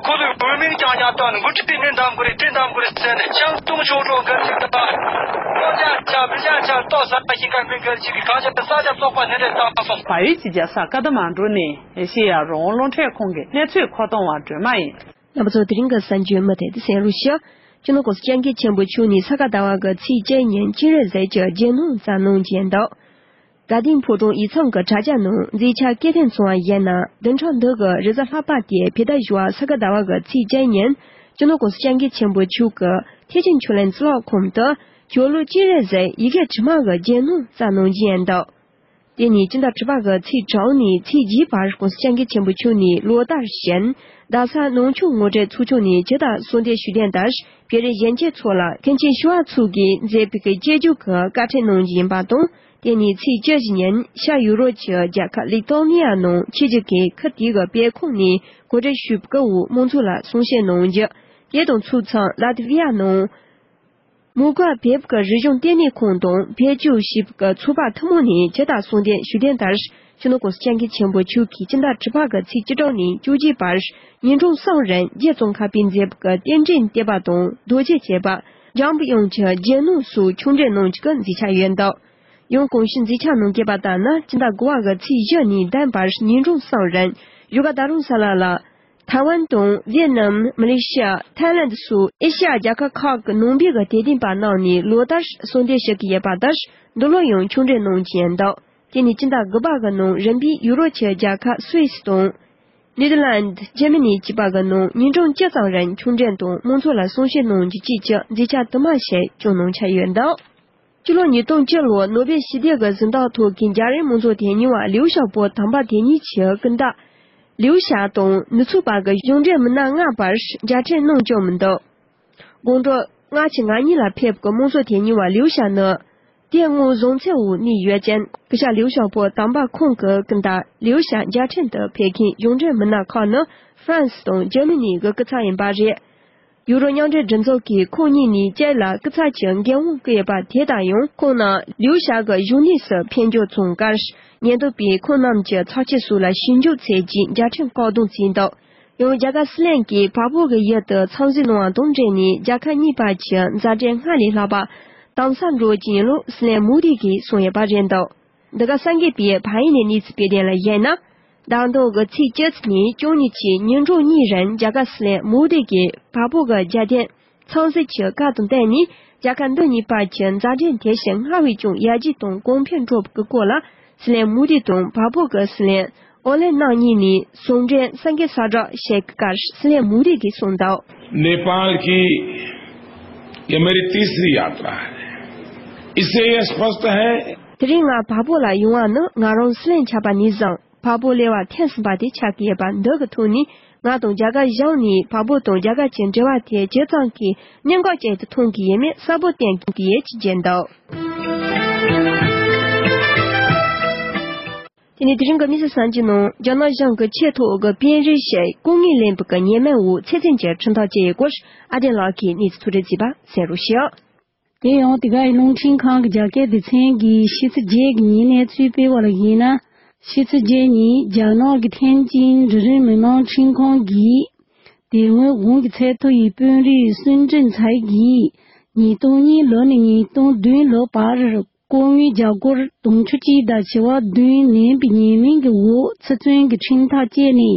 ཁོ་ཚོས་འོས་མིང་རྐྱང་རྐྱང་བཏོན་ནས་འགོ་ཁྲིད་ནི་འདམ་དགོས་རེད་དེ་འདམ་དགོས་རེད་ཟེར་ནས་ཤང་ཏུང་ཆོས་གྲོགས་འགར་ཅིག་དང་། ལོ་བརྒྱ་ཆ་མི་བརྒྱ་ཆ་ལྟོ་ཟ་ཞིང་ཁ་མི་འགར་ཅིག་གི་གང་བྱེད་ས་ཆ་བཙོག་པ་ནི་རེད་བཏང་སོང་། བལ་ཡུལ་གྱི་རྒྱལ་ས་ཀ་ཐ་མན་གྲུ་ནས་ཨེ་ཤེ་ཡ་རང་དབང་རླུང་འཕྲིན་ཁང་གི་གནས་ཚུལ་མཁོ་གཏོང་བ་སྒྲོལ་མ་ཡིན། རྣམ་པ་ཚོ་དེ་རིང་གི་གསར་འགྱུར་མུ་མཐུད་དུ་གསན་རོགས་ཞུ། སྤྱི་ནོར་༸གོང་ས་༸སྐྱབས་མགོན་ཆེན་པོ་མཆོག་ནས་ས་ག་ཟླ་བ་གི་ཚེས་བཅུ་ཉིན་ཅིན་རེ་ཟེར་གྱི་རྒྱལ་ནང་བསྩལ་གནང་རྒྱུ་ཡིན་འདུག་དགའ་ལྡན་ཕོ་བྲང་ཡིག་ཚང་གི་དྲ་རྒྱ་ནང་མཛད་འཆར་སྐད་འཕྲིན་སོང་བ་ཡིན་ན། བདུན་ཕྲག་འདི་གི་རེས་གཟའ་ལྷག་པ་སྟེ་བོད་ཟླ་བཞི་པ་ས་ག་ཟླ་བ་གི་ཚེས་བཅུ་ཉིན་སྤྱི་ནོར་༸གོང་ས་༸སྐྱབས་མགོན་ཆེན་པོ་མཆོག་གིས་ཐེག་ཆེན་ཆོས་གླིང་གཙུག་ལག་ཁང་དུ་ཇོ་ལུ་ཅིན་རེ་ཟེར་ཡི་གེ་དྲི་མ་གི་རྒྱལ་ནང་བསྩལ་གནང་རྒྱུ་ཡིན་འདུག་དེ་ནས་སྤྱི་ཟླ་དྲུག་པ་གི་ཚེས་དྲུག་ནས་ཚེས་བརྒྱད་བར་༸གོང་ས་༸སྐྱབས་མགོན་ཆེན་པོ་མཆོག་ནས་ལོ་ལྟར་བཞིན་རྡ་ས་ནང་ཆོས་ངོ་སྤྲོད་ཚོགས་ཆུང་ནས་ཇི་ལྟར་གསོལ་འདེབས་ཞུས་དོན་ལྟར་བོད་རིགས་གཞོན་སྐྱེས་ཚོ་ལ་མཁན་ཆེན་ཞི་བ་འཚོ་གིས་མཛད་པའི་སྐྱེ་རྒྱུ་གི་བཀའ་ཁྲིད་གནང་རྒྱུ་ཡིན་པ་དང་། དེ་ནས་ཚེས་བཅུ་བཞི་ཉིན་ཤར་ཡུ་རོབ་ཀྱི་རྒྱལ་ཁབ་ལི་ཐོ་ནི་ཡ་ནང་ཆོས་བརྒྱུད་ཀྱི་ཁུལ་དེ་གི་དཔེ་ཁང་ནས་གོ་སྒྲིག་ཞུས་པའི་འོག་མང་ཚོགས་ལ་གསུང་བཤད་གནང་རྒྱུ། དེ་དང་ཕྱོགས་མཚུངས་ལ་ཏི་ཝི་ཡ་ནང་མོ་སྐོ་བོད་ཀྱི་རིག་གཞུང་ལྟེ་གནས་ཁང་དང་བོད་ལྗོངས་ཞེས་པའི་ཚོགས་པ་ཐུན་མོང་ནས་ཇི་ལྟར་གསོལ་འདེབས་ཞུས་དོན་ལྟར། སྤྱི་ནོར་༸གོང་ས་༸སྐྱབས་མགོན་ཆེན་པོ་མཆོག་གིས་སྤྱི་ཟླ་དྲུག་པ་གི་ཚེས་བཅུ་དྲུག་ནས་བཅུ་གཅིག་བར་ཉིན་གྲངས་གསུམ་རིང་རྒྱལ་ཙོང་ཁ་པའི་མཛད་པའི་རྟེན་འབྲེལ་བསྟོད་པ་དང་རྡོ་རྗེ་བཅས་པ། འཇམ་དབྱངས་ཀྱི་རྒྱལ་ནང་སོགས་ཆོས་འབྲེལ་གནང་རྒྱུ་གི་མཛད་འཆར་ཡོད་འདུག་ཡང་གོང་ཞུས་མཛད་འཆར་ནང་འཁོད་པ་ལྟར་ན། སྤྱི་ཟླ་དགུ་པ་གི་ཚེས་བཞི་ནས་བདུན་བར་ཉིན་གྲངས་གསུམ་རིང་བཞུགས་སྒར་རྡ་རམ་ས་ལ་ལ། ཐའེ་ཝན་དང་ཝེ་ཏི་ནམ། མ་ལེ་ཤི་ཡ། ཐའེ་ལེན་སོགས་ཨེ་ཤེ་ཡ་རྒྱལ་ཁབ་ཁག་གི་ནང་པའི་གི་དད་ལྡན་པ་རྣམས་ནས་ལོ་ལྟར་གསོལ་འདེབས་ཞུ་གི་ཡོད་པ་ལྟར། འདི་ལོ་ཡང་ཆོས་འབྲེལ་གནང་རྒྱུ་ཡིན་འདུག་དེ་ནས་སྤྱི་ཟླ་དགུ་པ་གི་ནང་རིམ་པས་ཡུ་རོབ་ཀྱི་རྒྱལ་ཁབ་སུད་སི་དང་། ནེ་དར་ལན། འཇར་མ་ནི་བཅས་པ་གི་ནང་ཉིན་གྲངས་བཅུ་ཙམ་རིང་ཆོས་འབྲེལ་དང་མང་ཚོགས་ལ་གསུང་བཤད་གནང་རྒྱུ་བཅས་ཀྱི་མཛད་འཆར་དུ་མ་ཞིག་བསྐྱངས་གནང་འཆར་ཡོད་འདུག་སྤྱི་ལོ་ཉིས་སྟོང་བཅུ་ལོའི་ནོ་བེལ་ཞི་བདེ་གི་གཟེངས་རྟགས་ཐོབ་མཁན་རྒྱ་རིགས་མང་གཙོ་དོན་གཉེར་བ་ལིའུ་ཞའོ་པོ་དམ་པ་དེ་ཉིད་ཀྱི་སྐུ་ཟླ། ལིའུ་ཞའོ་དང་ནུབ་ཕྱོགས་པ་གི་གཞུང་འབྲེལ་མི་སྣ་ལྔ་བར་རྒྱལ་ཕྲན་གནང་བཅུག་མི་འདུག་དགོང་དྲོ་སྔ་ཕྱི་ང་གཉིས་ལ་ཕེབས་པའི་མང་གཙོ་དོན་གཉེར་བ་ལིའུ་ཞའོ་ནི། དེ་སྔོན་བཟང་ཚད་འོག་གནས་ཡོད་ཅིང་། སྐུ་ཞབས་ལིའུ་ཞའོ་པོ་དམ་པ་ཁོང་གི་སྐུ་ཟླ་ལིའུ་ཞའོ་རྒྱལ་ཕྲན་དུ་ཕེབས་མཁན་གཞུང་འབྲེལ་མི་སྣ་ཁག་ནི་ཧྥ་རན་སི་དང་འཇར་མ་ནི་གི་སྐུ་ཚབ་ཡིན་པ་རེད། ཡུ་རོབ་མཉམ་འབྲེལ་སྒྲིག་འཛུགས་ཀྱིས་ཁོང་གཉིས་ནས་སྐྱེས་ལ་སྐུ་ཚབ་ཀྱི་འགན་དབང་བསྐུར་ཡོད་པ་དེ་དང་ཡང་ཁོང་རྣམས་ལིའུ་ཞའོ་གི་གཞུང་གནས་སུ་ཕེབས་འབྱོར་བྱུང་སྐབས་ཉེན་རྟོག་པས་ཁོང་རྣམས་ཀྱི་ཚབས་ཆེ་སོགས་ལ་ཞིབ་འཇུག་བྱས་རྗེས་རྒྱལ་ཕྲན་བཀག་སྡོམ་བྱས་འདུག་ཡང་རྒྱ་གར་སྲིད་བློན་གྱིས་བལ་པོ་གི་ཡུལ་དུ་འཚམས་གཟིགས་གནང་བ་དང་འབྲེལ་ནས་རྒྱལ་ཁབ་གཉིས་བར་གྱི་མཛའ་འབྲེལ་སྔར་ལས་ལྷག་པ་དམ་ཟབ་འགྲོ་རྒྱུ་ཡིན་ལུགས་སྲིད་བློན་མོ་དི་གིས་གསུངས་ཡོད་པ་རེད་འདུག་འདི་ག་གསར་འགོད་པས་བལ་ཡུལ་ནས་གནས་ཚུལ་སྤེལ་དོན་ལ་གཞིགས་ན། ཟླ་འདིའི་ཚེས་བཅུ་ནས་བཅུ་གཉིས་ཀྱི་ཉིན་གྲངས་གཉིས་རིང་རྒྱ་གར་སྲིད་བློན་མོ་དི་གིས་བལ་པོ་གི་རྒྱལ་བསྟན་འཚམས་གཟིགས་ཀྱི་བཀའ་དང་བསྟུན་ནས་རྒྱལ་ཁབ་འདི་གཉིས་བར་གྱི་མཛའ་འབྲེལ་དེ་བཞིན་སྔར་བས་ཀྱང་ཡར་རྒྱས་དང་གོང་འཕེལ་འགྲོ་བའི་སྐོར་ལ་སྲིད་བློན་མོ་དི་དང་བལ་པོ་གི་སྲིད་བློན་ཨོ་ལན་རྣམ་གཉིས་ནས་ཟུང་འབྲེལ་གསར་འགོད་གསལ་བསྒྲགས་བྱེད་སྐབས་སྲིད་བློན་མོ་དི་གིས་གསུངས་འདུག नेपाल की ये मेरी तीसरी यात्रा है। इससे यह स्पष्ट है དེ་རིང་ང་བལ་པོ་ལ་ཡོང་བ་ནི་ང་རང་སྲིད་བློན་ཆགས་པ་ནས་བཟུང་བལ་པོ་སླེབས་པ་ཐེངས་གསུམ་པ་དེ་ཆགས་ཀྱི་ཡོད་པ་འདི་གི་ཐོག་ནས་ང་དང་རྒྱ་གར་གཞུང་ནས་བལ་པོ་དང་རྒྱ་གར་གྱི་འབྲེལ་བ་དེ་ཇི་ཙམ་གྱིས་གནད་འགག་ཅན་དུ་མཐོང་གི་ཡོད་མེད་གསལ་པོ་བསྟན་གྱི་ཡོད་ཅེས་བརྗོད་འདུག་དེ་ནས་དེ་རིང་གི་དམིགས་བསལ་གསར་འགྱུར་ནང་རྒྱ་ནག་གཞུང་གི་ཆེས་མཐོ་བའི་དཔོན་རིགས་ཤིག་སྐུ་ངལ་ལེན་པའི་ཉེས་མིང་འོག་ཚེ་བཙོན་གྱི་ཁྲིམས་ཐག་བཅད་ཡོད་སྐོར་ཨ་བདེ་ལགས་ཀྱིས་གནས་ཚུལ་ཐོ་རེ་བརྩིས་པ་གསན་རོགས་ཞུ། དེ་ཡང་དེ་གའི་རླུང་འཕྲིན་ཁང་གི་རྒྱ་སྐད་སྡེ་ཚན་གྱིས་ཕྱི་ཚེས་བརྒྱད་ཀྱི་ཉིན་གནས་ཚུལ་སྤེལ་བ་ལ་གཞིགས་ན། ཕྱི་ཚེས་བརྒྱད་ཉིན་རྒྱ་ནག་གི་ཐེན་ཅིན་འབྲིང་རིམ་མི་དམངས་ཁྲིམས་ཁང་གིས། དེ་སྔོན་གོང་གི་ཚད་མཐོ་ཡི་དཔོན་རིགས་སུན་ཀྲིན་ཚའེ་གིས་ཉིས་སྟོང་གཉིས་ལོ་ནས་ཉིས་སྟོང་བདུན་ལོ་བར་སྐུ་ངལ་རྒྱ་སྒོར་དུང་ཕྱུར་གཅིག་དང་བྱེ་བ་བདུན་ལེན་པའི་ཉེས་མིང་གི་འོག་ཚེ་བཙོན་གྱི་ཁྲིམས་ཐག་བཅད་ནས་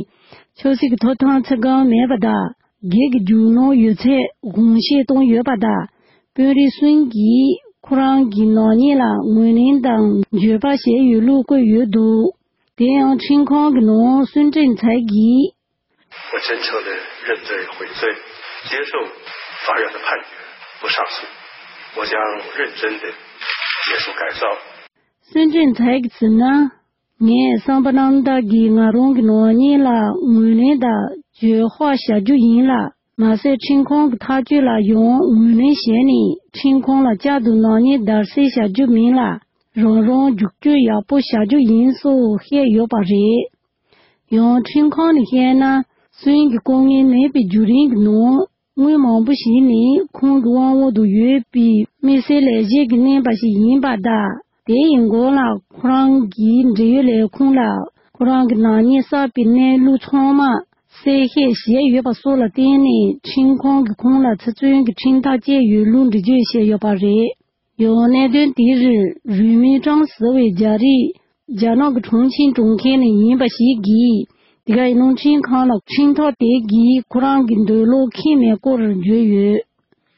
ཆབ་སྲིད་ཀྱི་ཐོབ་ཐང་ཚད་བཀག་མེད་པ་དང་། སྒེར་གྱི་རྒྱུ་ནོར་ཡོད་ཚད་དགོངས་བཞེས་བཏང་ཡོད་པ་དང་། དཔོན་རིགས་སུན་གྱིས་ཁོ་རང་གི་ནག་ཉེས་ལ་ངོས་ལེན་དང་འགྱོད་པ་བྱས་ཡོད་ལུགས་བཀོད་ཡོད་འདུག་དེ་ཡང་ཁྲིམས་ཁང་གི་ནང་སུན་ཀྲིན་ཚའེ་གིས། 我真诚地认罪悔罪，接受法院的判决，不上诉。我将认真地接受改造。 孙政才 གྱིས་ཟེར་ན། ངས་སམ་པ་ནམ་ད་གིས་ང་རང་གི་ནག་ཉེས་ལ་ངོས་ལེན་དང་འགྱོད་བཤགས་བྱ་རྒྱུ་ཡིན་ལ། མ་ཟད་ཁྲིམས་ཁང་གི་ཐག་གཅོད་ལ་ཡང་ངོས་ལེན་བྱས་ནས་ཁྲིམས་ཁང་ལ་བསྐྱར་དུ་ནག་ཉེས་བརྡར་གསིག་བྱ་རྒྱུ་མིན་ལ། རང་རང་རྒྱུགས་སྤྲོད་ཡག་པོ་བྱ་རྒྱུ་ཡིན་སོགས་བཤད་ཡོད་པ་རེད། ཡང་ཁྲིམས་ཁང་ནས་བཤད་ན། སུན་གྱི་སྐུ་ངལ་མེད་པའི་བརྒྱུད་རིམ་གྱི་ནང་། དངུལ་མང་པོ་ཞིག་ནི་ཁོང་གི་དབང་འོག་ཏུ་ཡོད་པའི་དམིགས་བསལ་ལས་བྱེད་ཀྱིས་བསྣན་པ་ཞིག་ཡིན་པ་དང་། དེ་ཡི་མགོ་ལ་ཁོ་རང་གི་འབྲེལ་ཡོད་ལས་ཁུངས་ལ་ཁོ་རང་གི་ནག་ཉེས་བསགས་པའི་གནས་ལུགས་ཚང་མ་གསལ་བཤད་བྱས་ཡོད་པ་སོགས་ལ་བརྟེན་ནས་ཁྲིམས་ཁང་གིས་ཁོང་ལ་ཚེ་བཙོན་གྱི་ཁྲིམས་ཐག་བཅད་ཡོད་ལུགས་འགྲེལ་བརྗོད་བྱས་ཡོད་པ་རེད། ཡང་གནད་དོན་དེར་རུས་མིན་ཀྲང་ཟེར་བའི་རྒྱ་རིགས་རྒྱ་ནག་གི་ཁྲུང་ཆིང་གྲོང་ཁྱེར་ནས་ཡིན་པ་ཞིག་གིས། དེ་གའི་རླུང་འཕྲིན་ཁང་ལ་ཁྲིམས་ཐག་དེ་གིས་ཁོ་རང་གི་འདོད་བློ་ཁེངས་མེད་སྐོར་བརྗོད་ཡོད།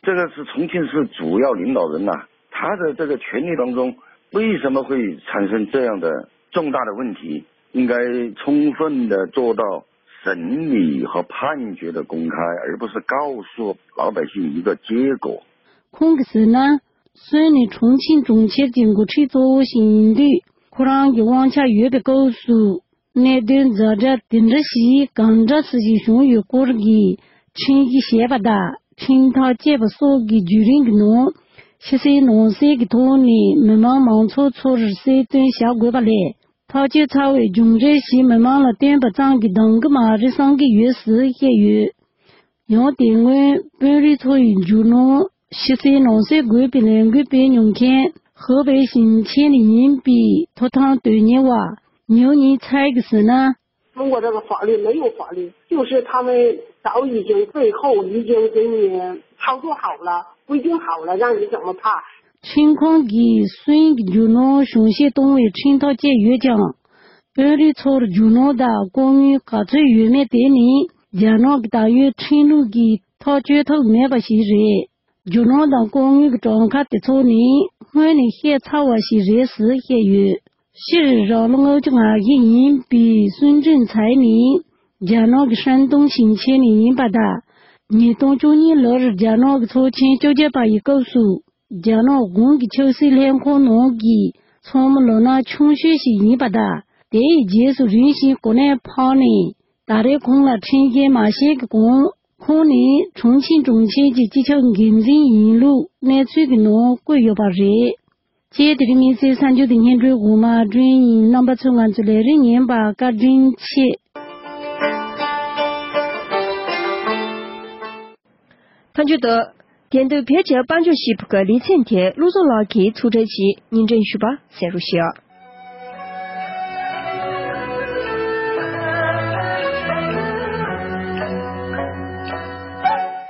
这个是重庆市主要领导人呐，他的这个权力当中为什么会产生这样的重大的问题？应该充分的做到审理和判决的公开，而不是告诉老百姓一个结果。 ཁོང་གིས་ཟེར་ན། སུན་ནི་ཁྲུང་ཆིང་གྲོང་ཁྱེར་གྱི་འགོ་ཁྲིད་གཙོ་བོ་ཞིག་ཡིན་དུས། ཁོ་རང་གི་དབང་ཆ་ཡོད་པའི་སྐབས་སུ། གནད་དོན་ཛ་དྲག་དེ་འདྲ་ཞིག་གང་འདྲ་སེ་ཞིག་བྱུང་ཡོད་སྐོར་གྱི་ཁྲིམས་གཞི་བཞེས་པ་དང་ཁྲིམས་ཐག་བཅད་པ་སོགས་ཀྱི་བརྒྱུད་རིམ་གྱི་ནང་། ཕྱི་གསལ་ནང་གསལ་གྱི་ཐོག་ནས་མི་མང་མང་ཚོགས་ཚོར་གསལ་སྟོན་བྱ་དགོས་པ་ལས། ཐག་གཅོད་ཚར་བའི་མཇུག་འབྲས་ཞིག་མི་མང་ལ་སྟོན་པ་ཙམ་གྱིས་འདང་གི་མ་རེད་བསམ་གྱི་ཡོད་ཟེར་བཤད་ཡོད། ཡང་དེ་སྔོན་དཔོན་རིགས་ཚོ་ཡི་རྒྱུ་ནོར་ཕྱི་གསལ་ནང་གསལ་དགོས་པའི་ལས་འགུལ་སྤེལ་མྱོང་མཁན་ཧེ་པེ་ཞིང་ཆེན་ནས་ཡིན་པའི་ཐོབ་ཐང་དོན་གཉེར་བ་ཉིའུ་ཉིང་ཚའེ་གིས་ཟེར་ན། 中国这个法律没有法律，就是他们早已经背后已经给你操作好了，规定好了，让你怎么判。 ཁྲིམས་ཁང་གིས་སུན་གྱི་རྒྱུ་ནོར་གཞུང་བཞེས་གཏོང་བའི་ཁྲིམས་ཐག་བཅད་ཡོད་ཀྱང་། དཔོན་རིགས་ཚོར་རྒྱུ་ནོར་དང་ལྐོག་དངུལ་ག་ཚོད་ཡོད་མེད་དེ་ནི་རྒྱ་ནག་གི་ད་ཡོད་ཁྲིམས་ལུགས་ཀྱིས་ཐག་གཅོད་ཐབས་མེད་པ་ཞིག་རེད། རྒྱུ་ནོར་དང་ལྐོག་དངུལ་གྱི་གྲངས་ཀ་དེ་ཚོ་ནི་སྔོན་ནས་བཤད་ཚར་བ་ཞིག་རེད་ཟེར་བཤད་ཡོད། སྤྱིར་རང་ལོ་ལྔ་བཅུ་ང་བཞི་ཡིན་པའི་སུན་ཀྲིན་ཚའེ་ནི་རྒྱ་ནག་གི་ཧྲན་ཏུང་ཞིང་ཆེན་ནས་ཡིན་པ་དང་། ཉིས་སྟོང་བཅུ་གཉིས་ལོར་རྒྱ་ནག་གི་ཚོགས་ཆེན་བཅོ་བརྒྱད་པ་ཡི་སྐབས་སུ། རྒྱ་ནག་གོང་གི་ཆབ་སྲིད་ལྷན་ཁང་ནང་གི་ཚོགས་མི་ལོ་ན་ཆུང་ཤོས་ཤིག་ཡིན་པ་དང་། དེའི་རྗེས་སུ་རིམ་བཞིན་གོ་གནས་འཕངས་ནས། ད་རེས་ཁོང་ལ་ཁྲིམས་འགན་མ་བཞེས་ཀྱི་གོང་། ཁོང་ནི་ཁྲུང་ཆིང་གྲོང་ཁྱེར་གྱི་སྤྱི་ཁྱབ་འགན་འཛིན་ཡིན་ལུགས་གནས་ཚུལ་གྱི་ནང་བཀོད་ཡོད་པ་རེད། ཅེས་དེ་རིང་དམིགས་བསལ་གསར་འགྱུར་དེ་སྙན་སྒྲོན་འོག་མ་སྒྲོན་ཡིན། རྣམ་པ་ཚོས་ང་ཚོའི་ལས་རིམ་ཉན་པར་བཀའ་དྲིན་ཆེ། མཐའ་མཇུག་ཏུ། དེང་དུས་བོད་ཀྱི་དཔལ་འབྱོར་ཞིབ་པའི་ལེ་ཚན་དེ་བློ་བཟང་ལགས་ཀྱིས་ཚུར་ཕྲད་ཀྱིས་སྙན་སྒྲོན་ཞུས་པ་གསན་རོགས་ཞུ།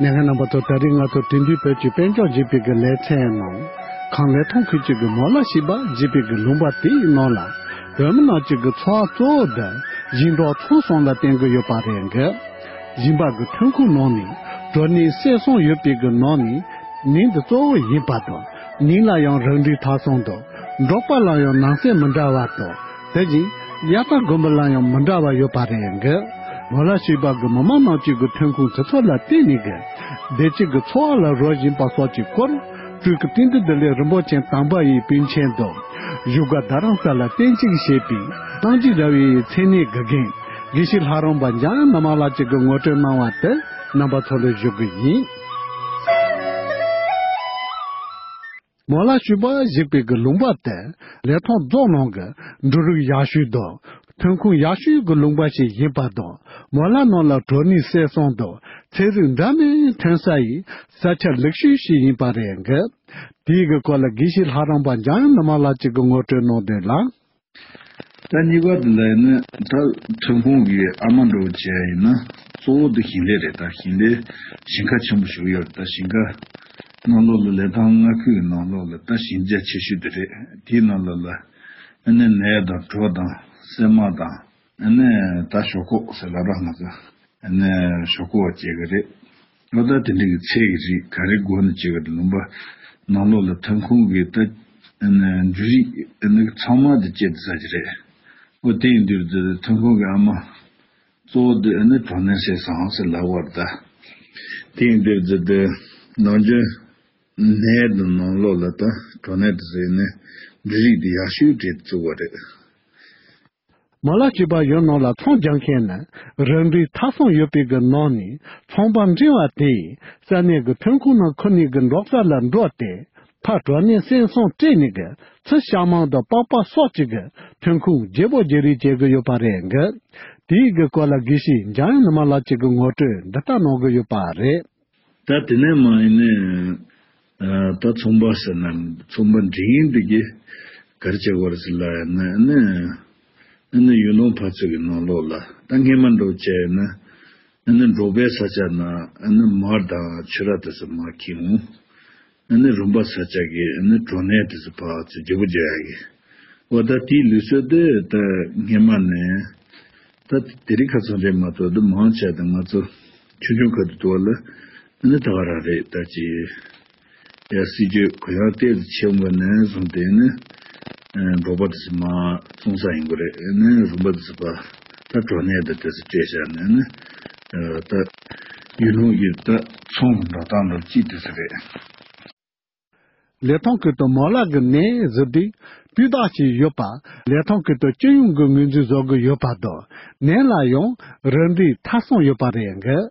ཉན་མཁན་རྣམ་པ་ཚོ། ད་རིང་ང་ཚོ་དེང་དུས་བོད་ཀྱི་དཔལ་འབྱོར་ཞིབ་པའི་ལེ་ཚན་ནང་། གངས་ལེ་ཐང་ཁུལ་གཅིག་གི་མོ་ལ་ཞེས་པ་ཞེས་པའི་གི་ལུང་པ་དེའི་ནང་ལ། བོད་མི་རྣམས་ཀྱི་གི་འཚོ་བ་གཙོ་བོ་འདི་ཞིང་འབྲོག་ཚོང་ཟོང་ལ་བརྟེན་གི་ཡོད་པ་རེད་འགི། ཞིང་པ་གི་ཐོན་ཁུངས་ནང་ནས་གྲོ་ནས་སེ་སོང་ཡོད་པའི་གི་ནང་ནས་ནས་འདི་གཙོ་བོ་ཡིན་པ་དང་། ནས་ལ་ཡང་རིགས་འདྲའི་ཐ་ཚང་དང་། འབྲོག་པ་ལ་ཡང་ནང་གསེས་མི་འདྲ་བ་དང་། དེ་བཞིན་དབྱར་རྩྭ་དགུན་འབུ་ལ་ཡང་མི་འདྲ་བ་ཡོད་པ་རེད་འགི། མོ་ལ་ཞེས་པ་གི་མི་མང་རྣམས་ཀྱི་གི་ཐོན་ཁུངས་དེ་ཚོ་ལ་བརྟེན་ནས་གི། བདེ་སྐྱིད་ཀྱི་འཚོ་བ་ལ་རོལ་བཞིན་པ་སོགས་ཀྱི་སྐོར། སྤྲུལ་སྐུ་བསྟན་འཛིན་བདེ་ལེགས་རིན་པོ་ཆེ་དམ་པ་ཡི་པཎ་ཆེན་དང་། བཞུགས་སྒར་རྡ་རམ་ས་ལ་རྟེན་གཅིག་བྱས་པའི་ཏང་ཙི་ར་བའི་མཚན་གནས་དགེ་རྒན། དགེ་བཤེས་ལྷ་རམས་པ་འཇམ་དབྱངས་ནུབ་མོ་ལགས་ཀྱིས་ངོ་སྤྲོད་གནང་བ་དེ་རྣམ་པ་ཚོ་ལ་ཞུ་གི་ཡིན། མོ་ལ་ཞུས་པ་གཞིགས་པའི་གི་ལུང་པ་དེ་ལི་ཐང་རྫོང་ནང་གི་འབྲུ་རིགས་ཡག་ཤོས་དང་ཐོན་ཁུངས་ཡག་ཤོས་ཀྱི་ལུང་པ་ཞིག་ཡིན་པ་དང་། མོ་ལ་ནང་ལ་གྲོ་ནས་སེལ་གསུམ་དང་ཚལ་རིགས་འདྲ་མིན་ཐོན་ས་ཡི་ས་ཆ་ལེགས་ཤོས་ཤིག་ཡིན་པ་རེད་འདུག་དེའི་གི་སྐོར་ལ་དགེ་བཤེས་ལྷ་རམས་པ་འཇམ་དབྱངས་ནུ་མ་ལགས་ཀྱིས་གི་ངོ་སྤྲོད་གནང་དོན་ལ། ད་གཉིས་པ་དེ་ལ་ནི་ད་ཐོན་ཁུངས་ཀྱི་ཨ་མ་འདྲ་བོ་བྱས་ཡིན་ན་གཙོ་བོ་དེ་ཞིང་ལས་རེད། ད་ཞིང་ལས་ཞིང་ཁ་ཆེན་པོ་ཞིག་ཡོད་རེད། ད་ཞིང་ཁ་ནང་ལོགས་ལ་ལི་ཐང་མངའ་ཁུལ་གྱི་ནང་ལོགས་ལ་ད་ཞིང་རྒྱ་ཆེ་ཤོས་དེ་རེད། དེའི་ནང་ལོགས་ལ་ཨ་ནི་ནས་དང་གྲོ་དང་སྲན་མ་དང་ཨ་ནི་ད་ཞོག་ཁོག་ཟེར་ལབ་ར་ང་ཚོ་ཨ་ནི་ཞོག་ཁོག་བཅས་ཀྱི་རེད། ཨོ་ད་དེ་འདྲ་གི་ཚལ་གྱི་རིགས་ག་རེ་དགོས་ན་བཅས་ཀྱི་རེད། ལུང་པ་ནང་ལོགས་ལ་ཐོན་ཁུངས་ཀྱི་ད་ཨ་ནི་འབྲུ་རིགས་ཨ་ནི་ཚང་མ་དེ་བཅས་ཏེ་ཟ་གི་རེད། ཨོ་དེ་ཡིན་དུས་དེ་ཐོན་ཁུངས་ཀྱི་ཨ་མ་གཙོ་བོ་དེ་ཨ་ནི་གྲོ་ནས་སེལ་གསུམ་ཟེར་ལབ་པ་རེད། ད་དེ་ཡིན་དུས་དེ་དེ་ནམ་རྒྱུན་ནས་དང་ནང་ལོགས་ལ་ད་གྲོ་ནས་དེ་ཟེར་ནས་འབྲུ་རིགས་དེ་ཡག་ཤོས་བྲིས་བཙུགས་པ་རེད། མོ་ལ་ཞུས་པ་ཡུལ་ནང་ལ་ཚོང་རྒྱག་མཁན་ནི་རང་འགྲེལ་ཐ་གསུམ་ཡོད་པའི་གི་ནང་ནས་ཚོང་པ་འབྲིང་བ་དེས་ས་གནས་ཀྱི་ཐོན་ཁུངས་རྣམས་ཁུར་ནས་གི་འབྲོག་ས་ལ་འགྲོ་སྟེ་ཕར་གྲོ་ནས་སེལ་གསུམ་སྤྲད་ནས་གི་ཚུར་ཤ་མང་དང་པགས་པ་སོགས་ཀྱི་གི་ཐོན་ཁུངས་བརྗེ་པོ་བརྗེ་རེས་བྱེད་གི་ཡོད་པ་རེད་འདུག་དེའི་གི་སྐོར་ལ་དགེ་བཤེས་འཇམ་དབྱངས་ནུ་མ་ལགས་ཀྱིས་གི་ངོ་སྤྲོད་འདི་ལྟར་གནང་གི་ཡོད་པ་རེད། ད་དེ་ནས་མ་ཡིན་ནས་ད་ཚོང་པ་ཟེར་ན་ཚོང་པ་འབྲིང་འདི་གི་ག་རེ་བྱེད་དགོས་རེད་ཟེར་ལབ་ཡ་ན་ཨ་ནི་ཨ་ནི་ཡུལ་ལུང་ཕར་ཚུར་གི་ནང་ལོགས་ལ་ད་སྔས་མ་འདྲ་བོ་བྱས་ཡ་ན་ཨ་ནི་འབྲོག་པའི་ས་ཆ་ན་ཨ་ནི་མར་དང་ཕྱུ་ར་དེ་ཚོ་མར་འཁྱེར་འོང་། ཨ་ནི་རོང་པ་ས་ཆ་གི་ཨ་ནི་གྲོ་ནས་དེ་ཚོ་ཕར་ཚུར་བརྗེ་པོ་བརྗེ་ཡ་གི། འོ་ད་དེའི་ལུགས་སྲོལ་དེ་ད་སྔས་མ་ནས་ད་དེ་རིང་ཁ་སང་རེད་མ་གཏོགས་འདི་མང་ཆེ་ད་ང་ཚོ་ཆུང་ཆུང་ཁ་ཐུག་ཏུ་བ་ལ་ཨ་ནི་ད་ག་རང་རེད། ད་ཅི་ཡ་སྲིད་ཇུས་གུ་ཡངས་ཏོག་ཙམ་ཆེ་བ་ནས་བཟུང་སྟེ་ནི་འབྲོག་པ་དེ་ཚོ་མར་བཙོང་ས་ཡིན་དགོས་རེད། ཨ་ནི་རོང་པ་དེ་ཚོ་ཕར་ད་གྲོ་ནས་ད་དེ་ཚོ་སྤྲད་བཞག་ནས་ནི་ད་ཡུལ་ལུང་གི་ད་ཚོང་གི་འགྲོ་སྟངས་འདྲ་གཅིག་དེ་ཚོ་རེད། ལི་ཐང་ཁུལ་དུ་མོ་ལ་གི་ནས་བཟོ་དུས་སྤུས་དག་ཅིག་ཡོད་པ། ལི་ཐང་ཁུལ་དུ་སྤྱི་ཡོངས་ཀྱི་ངོས་འཛིན་བཟོ་གི་ཡོད་པ་དང་ནས་ལ་ཡང་རིན་འདྲའི་ཐ་གསུམ་ཡོད་པ་རེད་འདུག་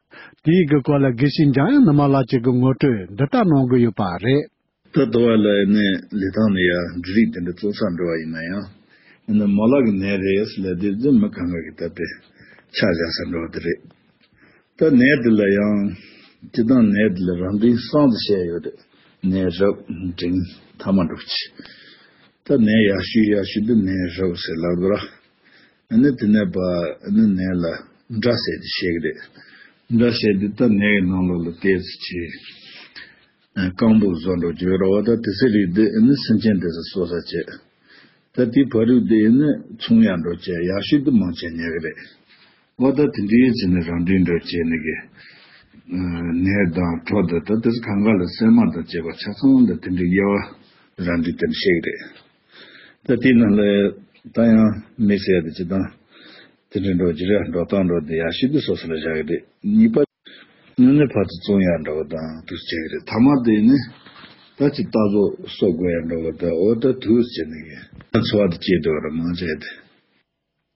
དེའི་གི་སྐོར་ལ་དགེ་བཤེས་འཇམ་དབྱངས་ནུ་མ་ལགས་ཀྱིས་གི་ངོ་སྤྲོད་འདི་ལྟར་གནང་གི་ཡོད་པ་རེད། ད་དུ་བ་ལ་ནས་ལི་ཐང་ནས་ཡ་འབྲུ་རིགས་དེ་འདྲ་བཙོང་ས་འགྲོ་བ་ཡིན་ན་ཡང་ཨ་ནི་མོ་ལ་གི་ནས་རེད་ཟེར་ལབ་དུས་ཙི་མི་གང་ག་གི་ད་དེ་ཆ་བཞག་ས་འགྲོ་བ་དེ་རེད། ད་ནས་འདི་ལ་ཡང་སྤྱིར་བཏང་ནས་འདི་ལ་རང་འགྲེལ་གསུམ་དུ་བཤད་ཡོད་རེད། ནས་རབ་འབྲིང་ཐ་མ་འགྲོ་ཆེ། ད་ནས་ཡག་ཤོས་ཡག་ཤོས་འདི་ནས་རབ་ཟེར་ལབ་ར། ཨ་ནི་དེ་ནས་པ་ཨ་ནི་ནས་ལ་འདྲ་ཟེར་ཏེ་བཤད་གི་རེད། འདྲ་ཟེར་འདི་ད་ནས་ཀྱི་ནང་ལོགས་ལ་ཏོག་ཙམ་ཆེ། རྐང་པོ་བཟོ་འགྲོ་རྒྱུ་ར་བ་ད་དེ་ཚེ་རིགས་འདི་ཨ་ནི་སེམས་ཅན་དེ་ཚོ་གསོ་ས་བྱེད། ད་དེའི་བར་དུ་དེ་ནི་ཚོང་ཡག་འགྲོ་བྱས་ཡག་ཤོས་དེ་མང་ཆེ་ཉར་གི་རེད། འོ་ད་དེ་འདྲའི་བྱས་ནས་རང་འགྲེལ་འགྲོ་བྱས་ནས་གི། ནས་དང་གྲོ་དང་ད་དེ་ཚོ་གང་ག་ལ་སྲན་མ་དང་བཅས་པ་ཆ་ཚང་ལ་དེ་འདྲའི་དབྱེ་བ་རང་འགྲེལ་དེ་འདྲ་བཤད་གི་རེད། ད་དེའི་ནང་ལ་ད་ཡང་མི་ཟེར་ཡ་དེ་སྤྱིར་བཏང་དེ་འདྲའི་འགྲོ་རྒྱུ་རེད། འགྲོ་སྟངས་འགྲོ་དེ་ཡག་ཤོས་དེ་སོ་སོ་ལ་བཞག་གི་རེད། གཉིས་པ། དངོས་གནས་ཕར་ཚུར་བཙོང་ཡག་འདྲ་བོ་དང་དུ་བྱེད་ཀྱི་རེད། ཐ་མ་དེ་ནི་ད་ཅི་ལྟ་བཟོ་གསོ་དགོས་ཡག་འདྲ་བོ་དང་འོ་ད་དུ་བྱེད་ནི་གི་འཚོ་བ་དེ་སྐྱེལ་འདོད་ར་མང་ཆེ་དེ།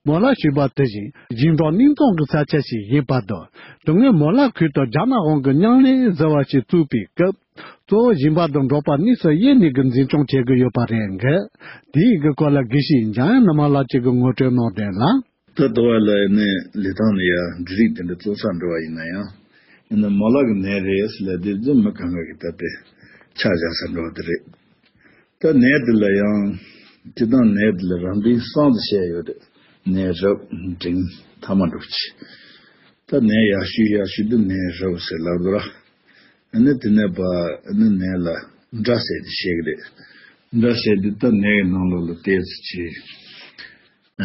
མོ་ལ་ཞུས་པ་དེ་བཞིན་ཞིང་འབྲོག་རྙིང་གྲོང་གི་ས་ཆ་ཞིག་ཡིན་པ་དང་དེ་སྔོན་མོ་ལ་ཁུལ་དུ་རྒྱ་ནག་དབང་གི་མཉམ་ལས་ཟེར་བ་ཞིག་བཙུགས་པའི་སྐབས་གཙོ་བོ་ཞིང་པ་དང་འབྲོག་པ་གཉིས་སུ་དབྱེ་ནས་གི་འཛིན་སྐྱོང་བྱེད་ཀྱི་ཡོད་པ་རེད་འདུག་དེའི་གི་སྐོར་ལ་དགེ་བཤེས་འཇམ་དབྱངས་ནུ་མ་ལགས་ཀྱིས་གི་ངོ་སྤྲོད་གནང་དོན་ལ། ད་དུ་བ་ལ་ནས་ལི་ཐང་ནས་ཡ་འབྲུ་རིགས་དེ་འདྲ་བཙོང་ས་འགྲོ་བ་ཡིན་ན་ཡང་ཨ་ནི་མོ་ལ་གི་ནས་རེད་ཟེར་ལབ་དུས་ཙི་མི་གང་ག་གི་ད་དེ་ཆ་བཞག་ས་འགྲོ་བ་དེ་རེད། ད་ནས་འདི་ལ་ཡང་སྤྱིར་བཏང་ནས་འདི་ལ་རང་འགྲེལ་གསུམ་དུ་བཤད་ཡོད་རེད། ནས་རབ་འབྲིང་ཐ་མ་འགྲོ་ཆེ། ད་ནས་ཡག་ཤོས་ཡག་ཤོས་འདི་ནས་རབ་ཟེར་ལབ་ར། ཨ་ནི་དེ་ནས་པ་ཨ་ནི་ནས་ལ་འདྲ་ཟེར་ཏེ་བཤད་གི་རེད། འདྲ་ཟེར་དུས་ད་ནས་ཀྱི་ནང་ལོགས་ལ་ཏོག་ཙམ་ཆེ།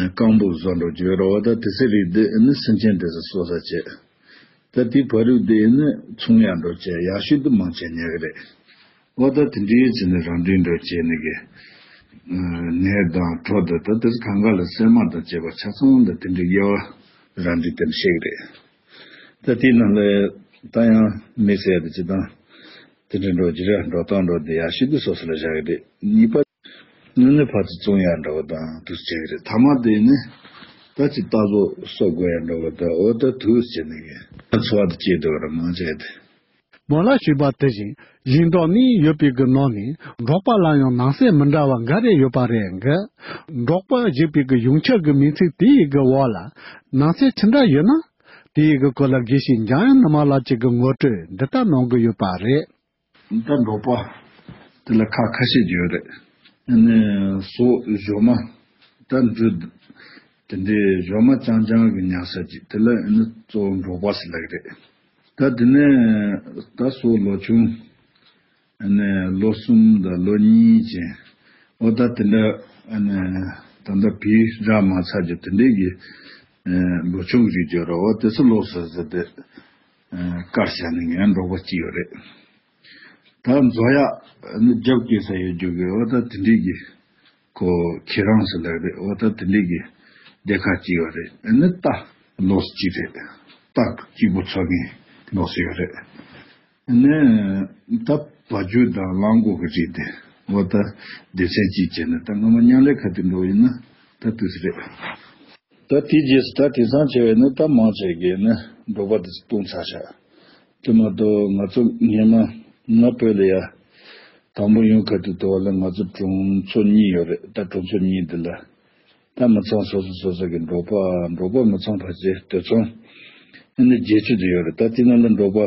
རྐང་པོ་བཟོ་འགྲོ་རྒྱུ་ར་བ་ད་དེ་ཚེ་རིགས་འདི་ཨ་ནི་སེམས་ཅན་དེ་ཚོ་གསོ་ས་བྱེད། ད་དེའི་བར་དུ་དེ་ཨ་ནི་ཚོང་ཡག་འགྲོ་བྱས་ཡག་ཤོས་འདི་མང་ཆེ་ཉར་གི་རེད། འོ་ད་དེ་འདྲའི་བྱས་ནས་རང་འགྲེལ་འགྲོ་བྱས་ནས་གི། ནས་དང་གྲོ་དང་ད་དེ་ཚོ་གང་ག་ལ་སྲན་མ་དང་བཅས་པ་ཆ་ཚང་ལ་དེ་འདྲའི་དབྱེ་བ་རང་འགྲེལ་དེ་འདྲ་བཤད་གི་རེད། ད་དེའི་ནང་ལ་ད་ཡང་མི་ཟེར་ཡ་དེ་སྤྱིར་བཏང་དེ་འདྲ་འགྲོ་རྒྱུ་རེད། འགྲོ་སྟངས་འགྲོ་དེ་ཡག་ཤོས་དེ་སོ་སོ་ལ་བཞག་གི་རེད། གཉིས་པ། དངོས་གནས་ཕར་ཚུར་བཙོང་ཡག་འདྲ་བོ་དང་དུ་བྱེད་ཀྱི་རེད། ཐ་མ་དེ་ནི་ད་ཅི་ལྟ་བཟོ་གསོ་དགོས་ཡག་འདྲ་བོ་དང་འོ་ད་དུ་བྱེད་ནི་གི་འཚོ་བ་དེ་སྐྱེལ་འདོད་ར་མང་ཆེ་དེ། མོ་ལ་ཞུས་པ་དེ་བཞིན་ཡིག་འབྲུ་གཉིས་ཡོད་པའི་གི་ནང་ནས་འབྲོག་པ་ལ་ཡང་ནང་གསེས་མི་འདྲ་བ་འགའ་རེ་ཡོད་པ་རེད་གི། འབྲོག་པ་ཞེས་པའི་གི་ཡོངས་ཁྱབ་ཀྱི་མིང་ཚིག་དེ་ཡི་གི་འོག་ལ་ནང་གསེས་ཅི་འདྲ་ཡོད་ན། དེ་ཡི་གི་སྐོར་ལ་དགེ་བཤེས་འཇམ་དབྱངས་ནུ་མ་ལགས་ཀྱིས་གི་ངོ་སྤྲོད་འདི་ལྟར་གནང་གི་ཡོད་པ་རེད། ད་འབྲོག་པ་དེ་ལ་ཁག་ཁ་ཤས་ཡོད་རེད། ཨ་ནི་ཟོག་གཞོན་མ་ད་འབྲུ་དེ་འདྲའི་གཞོན་མ་རྐྱང་རྐྱང་གི་ཉར་ས་ཅིག་དེ་ལ་ཨ་ནི་གཙོ་བོ་འབྲོག་པ་ཟེར་ལབ་ཀྱི་རེད། ད་དེ་ནས་ད་ཟོག་ལོ་ཆུང་ཨ་ནི་ལོ་གསུམ་དང་ལོ་གཉིས་ཅན། འོ་ད་དེ་འདྲ་ཨ་ནི་ད་ལྟ་བུས་རག་མ་ཚར་རྒྱུ་དེ་འདྲའི་གི་ཨ་ལོ་ཆུང་གི་རིགས་ཡོད་རེད། འོ་དེ་ཚོ་ལོ་སོ་སོ་དེ་ཨ་བཀར་བྱས་ནས་ངའི་འབྲོག་པ་གཅིག་ཡོད་རེད། ད་མཛོ་གཡག་ཨ་ནི་རྒྱབ་སྐྱེས་ས་ཡོད་རྒྱུ་གི་འོ་ད་དེ་འདྲའི་གི་ཁོ་ཁྱེད་རང་ཟེར་ལབ་རེད། འོ་ད་དེ་འདྲའི་གི་སྡེ་ཁག་གཅིག་ཡོད་རེད། ཨ་ནི་རྟ་ལོ་གཅིག་རེད། རྟ་གཅིག་པོ་འཚོ་མཁན་ལོ་ཡོད་རེད། ཨ་ནི་ད་བ་རྒྱུད་དང་གླང་མགོ་གི་རིགས་དེ་འོ་ད་སྡེ་ཚན་གཅིག་བྱས་ནས་ད་སྔ་མ་མཉམ་ལས་ཁ་ཐུག་འགྲོ་ཡིན་ན་ད་དུས་སུ་རེད། ད་དེའི་རྗེས་སུ་ད་དེང་སང་བྱས་པས་ནི་ད་མང་ཆེ་གིས་ནི་འབྲོག་པ་དེ་ཚོ་བཏུང་ཚར་ཤག་དེ་མ་གཏོགས་ང་ཚོ་སྔོན་མ་ང་བོད་ལ་ཡ་དང་པོ་ཡོང་ཁ་ཐུག་དེ་བ་ལ་ང་ཚོ་གྲོང་ཚོ་གཉིས་ཡོད་རེད། ད་གྲོང་ཚོ་གཉིས་འདི་ལ་ད་མི་ཚང་སོ་སོ་སོ་སོ་གི་འབྲོག་པ་འབྲོག་པ་མི་ཚང་ཕལ་ཆེར་དེ་ཚོ་ཨ་ནི་བརྒྱད་ཅུ་དེ་ཡོད་རེད། ད་དེ་ནང་ལ་འབྲོག་པ་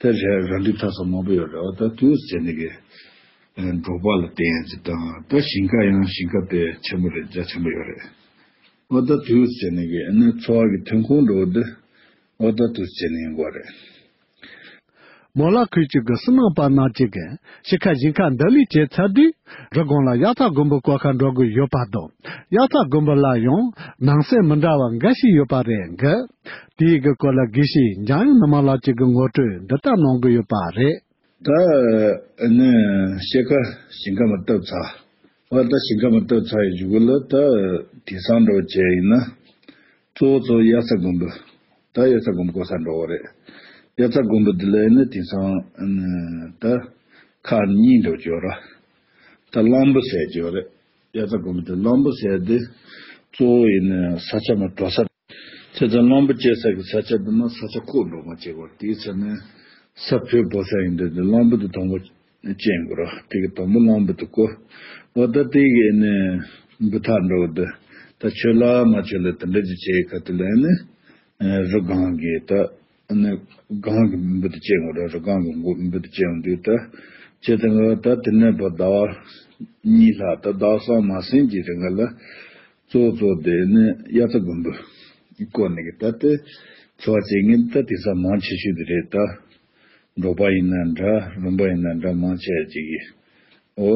དེ་རེ་ར་འདི་ཐ་ས་མང་པོ་ཡོད་རེད། འོ་ད་དུས་ཟེར་ནི་གི་འབྲོག་པ་ལ་བརྟེན་ཡ་ཅིག་དང་ད་ཞིང་ཁ་ཡང་ཞིང་ཁ་དཔེ་ཆེན་པོ་རེད། རྒྱ་ཆེན་པོ་ཡོད་རེད། འོ་ད་དུས་ཟེར་ནི་གི་ཨ་ནི་འཚོ་བ་གི་ཐོན་ཁུངས་འགྲོ་འདི་འོ་ད་དུས་ཟེར་ནི་ཡིན་དགོས་རེད། མོ་ལ་ཁུལ་གཅིག་གི་སུ་ནང་པ་རྣམས་ཀྱིས་གི་ཤི་ཁ་ཞིང་ཁ་འདི་ལས་བྱེད་ཚར་དུས་རི་སྒང་ལ་དབྱར་རྩྭ་དགུན་འབུ་བརྐོ་ཁ་འགྲོ་གི་ཡོད་པ་དང་། དབྱར་རྩྭ་དགུན་འབུ་ལ་ཡང་ནང་གསེས་མི་འདྲ་བ་འགའ་ཞིག་ཡོད་པ་རེད་གི། དེའི་གི་སྐོར་ལ་དགེ་བཤེས་འཇམ་དབྱངས་ནུ་མ་ལགས་ཀྱིས་གི་ངོ་སྤྲོད་འདི་ལྟར་གནང་གི་ཡོད་པ་རེད། ད་ཨ་ནི་ཤི་ཁ་ཞིང་ཁ་མ་བཏབ་ཚར་བ། ད་ཞིང་ཁ་མ་བཏབ་ཚར་ཡི་གཞུག་གུ་ལ་ད་དེང་སང་འདྲ་བོ་བྱས་ཡིན་ན་གཙོ་བོ་གཙོ་བོ་དབྱར་རྩྭ་དགུན་འབུ། ད་དབྱར་རྩྭ་དགུན་འབུ་བརྐོ་ས་འགྲོ་བ་རེད། དབྱར་རྩྭ་དགུན་འབུ་འདི་ལ་ནི་དེང་སང་ཨ་ནི་ད་ཁག་གཉིས་འདྲ་བོ་ཅིག་ཡོད་ར། ད་གླང་འབུ་ཟེར་གྱི་ཡོད་རེད། དབྱར་རྩྭ་དགུན་འབུ་དེ་གླང་འབུ་ཟེར་དེ་གཙོ་བོ་ཡིན་ནི་ས་ཆ་མ་དྲོ་ས། དེ་ཚོ་གླང་འབུ་སྐྱེ་ས་གི་ས་ཆ་དེ་ན་ས་ཆ་ཁོག་འགྲོ་མ་བྱེད་དགོས། དེའི་ཚེ་ནི་ས་ཕོ་བོ་ས་ཡིན་དུས་དེ་གླང་འབུ་དེ་དང་པོ་སྐྱེ་དགོས་ར། དེ་གི་དང་པོ་གླང་འབུ་དེ་བརྐོ། འོ་ད་དེ་གི་ནི་འབུ་ཐག་འགྲོ་དེ་ད་ཆོད་ལ་མ་ཆོད་ལ་དེ་འདྲ་ཅིག་བྱེད་ག་དེ་ལ་ནི་རི་སྒང་གི་ད། ཨ་ནི་སྒང་གི་འབུ་དེ་སྐྱེ་འགོ་ར། རི་སྒང་གི་འབུ་དེ་སྐྱེ་འོང་དུས་ད་ཁྱེད་དེ་ང་ད་དེ་ནས་བ་ཟླ་བ་གཉིས་ལྷག་ད་ཟླ་བ་གསུམ་མ་ཟིན་གྱི་རིང་ག་ལ་གཙོ་བོ་གཙོ་བོ་དེ་ནི་དབྱར་རྩྭ་དགུན་འབུ་བརྐོ་ནི་གི་ད་དེ་འཚོ་བ་བྱེད་མཁན་ད་དེང་སང་མང་ཆེ་ཤོས་དེ་རེད། ད་འབྲོག་པ་ཡིན་ན་འདྲ་རོང་པ་ཡིན་ན་འདྲ་མང་ཆེ་ཅིག་གིས། འོ་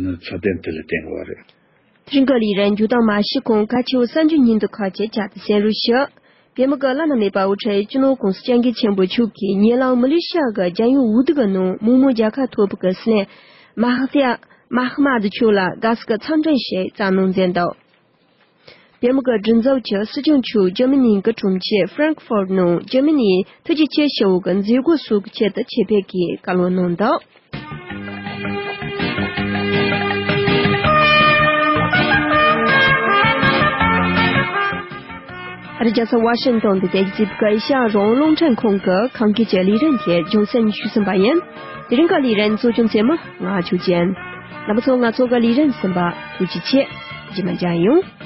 ནི་འཚོ་རྟེན་དེ་ལ་བརྟེན་དགོས་པ་རེད། དེ་རིང་གི་ལས་རིམ་མཇུག་དང་མ་ཤི་གོང་ཁ་ཆེ་བོ་གསར་འགྱུར་ཉིན་དུ་ཁག་ཅིག་བསྐྱར་དུ་གསན་རོགས་ཞུ། པེ་མི་གི་བླ་ན་མེད་པ་དབུ་ཁྲིད་སྤྱི་ནོར་༸གོང་ས་༸སྐྱབས་མགོན་ཆེན་པོ་མཆོག་གིས་ཉེ་ལམ་མ་ལེ་ཤི་ཡ་གི་རྒྱལ་ཡོངས་འོས་བསྡུ་གི་ནང་མི་མང་རྒྱལ་ཁ་ཐོབ་པ་གི་སྲིད་བློན་མ་ཧ་ཐི་ཡ་མ་ཧ་མ་དི་མཆོག་ལ་དགའ་བསུ་གི་འཚམས་འདྲི་ཞིག་བསྩལ་གནང་མཛད་འདུག་པེ་མི་གི་སྒྲིག་འཛུགས་ཀྱི་སྲིད་སྐྱོང་མཆོག་འཇར་མ་ནི་གི་གྲོང་ཁྱེར་ཧྥ་རན་ཁི་ཧྥོར་ནང་འཇར་མ་ནིའི་ཐུགས་རྗེ་ཆེ་ཞུ་བ་གི་མཛད་སྒོ་སོགས་ཀྱི་ཆེད་དུ་ཆེད་ཕེབས་ཀྱིས་བཀའ་སློབ་གནང་འདུག་ཨ་རི་རྒྱལ་ས་ཝ་ཤིང་ཏོན་དུ་རྒྱལ་སྤྱིའི་སྐད་ཡིག་རང་དབང་རླུང་འཕྲིན་ཁང་གི་ཁམས་སྐད་ཀྱི་ལས་རིམ་དེ་རྒྱང་སྲིང་ཞུས་ཟིན་པ་ཡིན། དེ་རིང་གི་ལས་རིམ་གཙོ་སྐྱོང་མཛད་མི་ང་ཆོས་ཅན། རྣམ་པ་ཚོ་ང་ཚོ་གི་ལས་རིམ་གསན་པ་ཐུགས་རྗེ་ཆེ། རྗེས་མ་མཇལ་ཡོང་།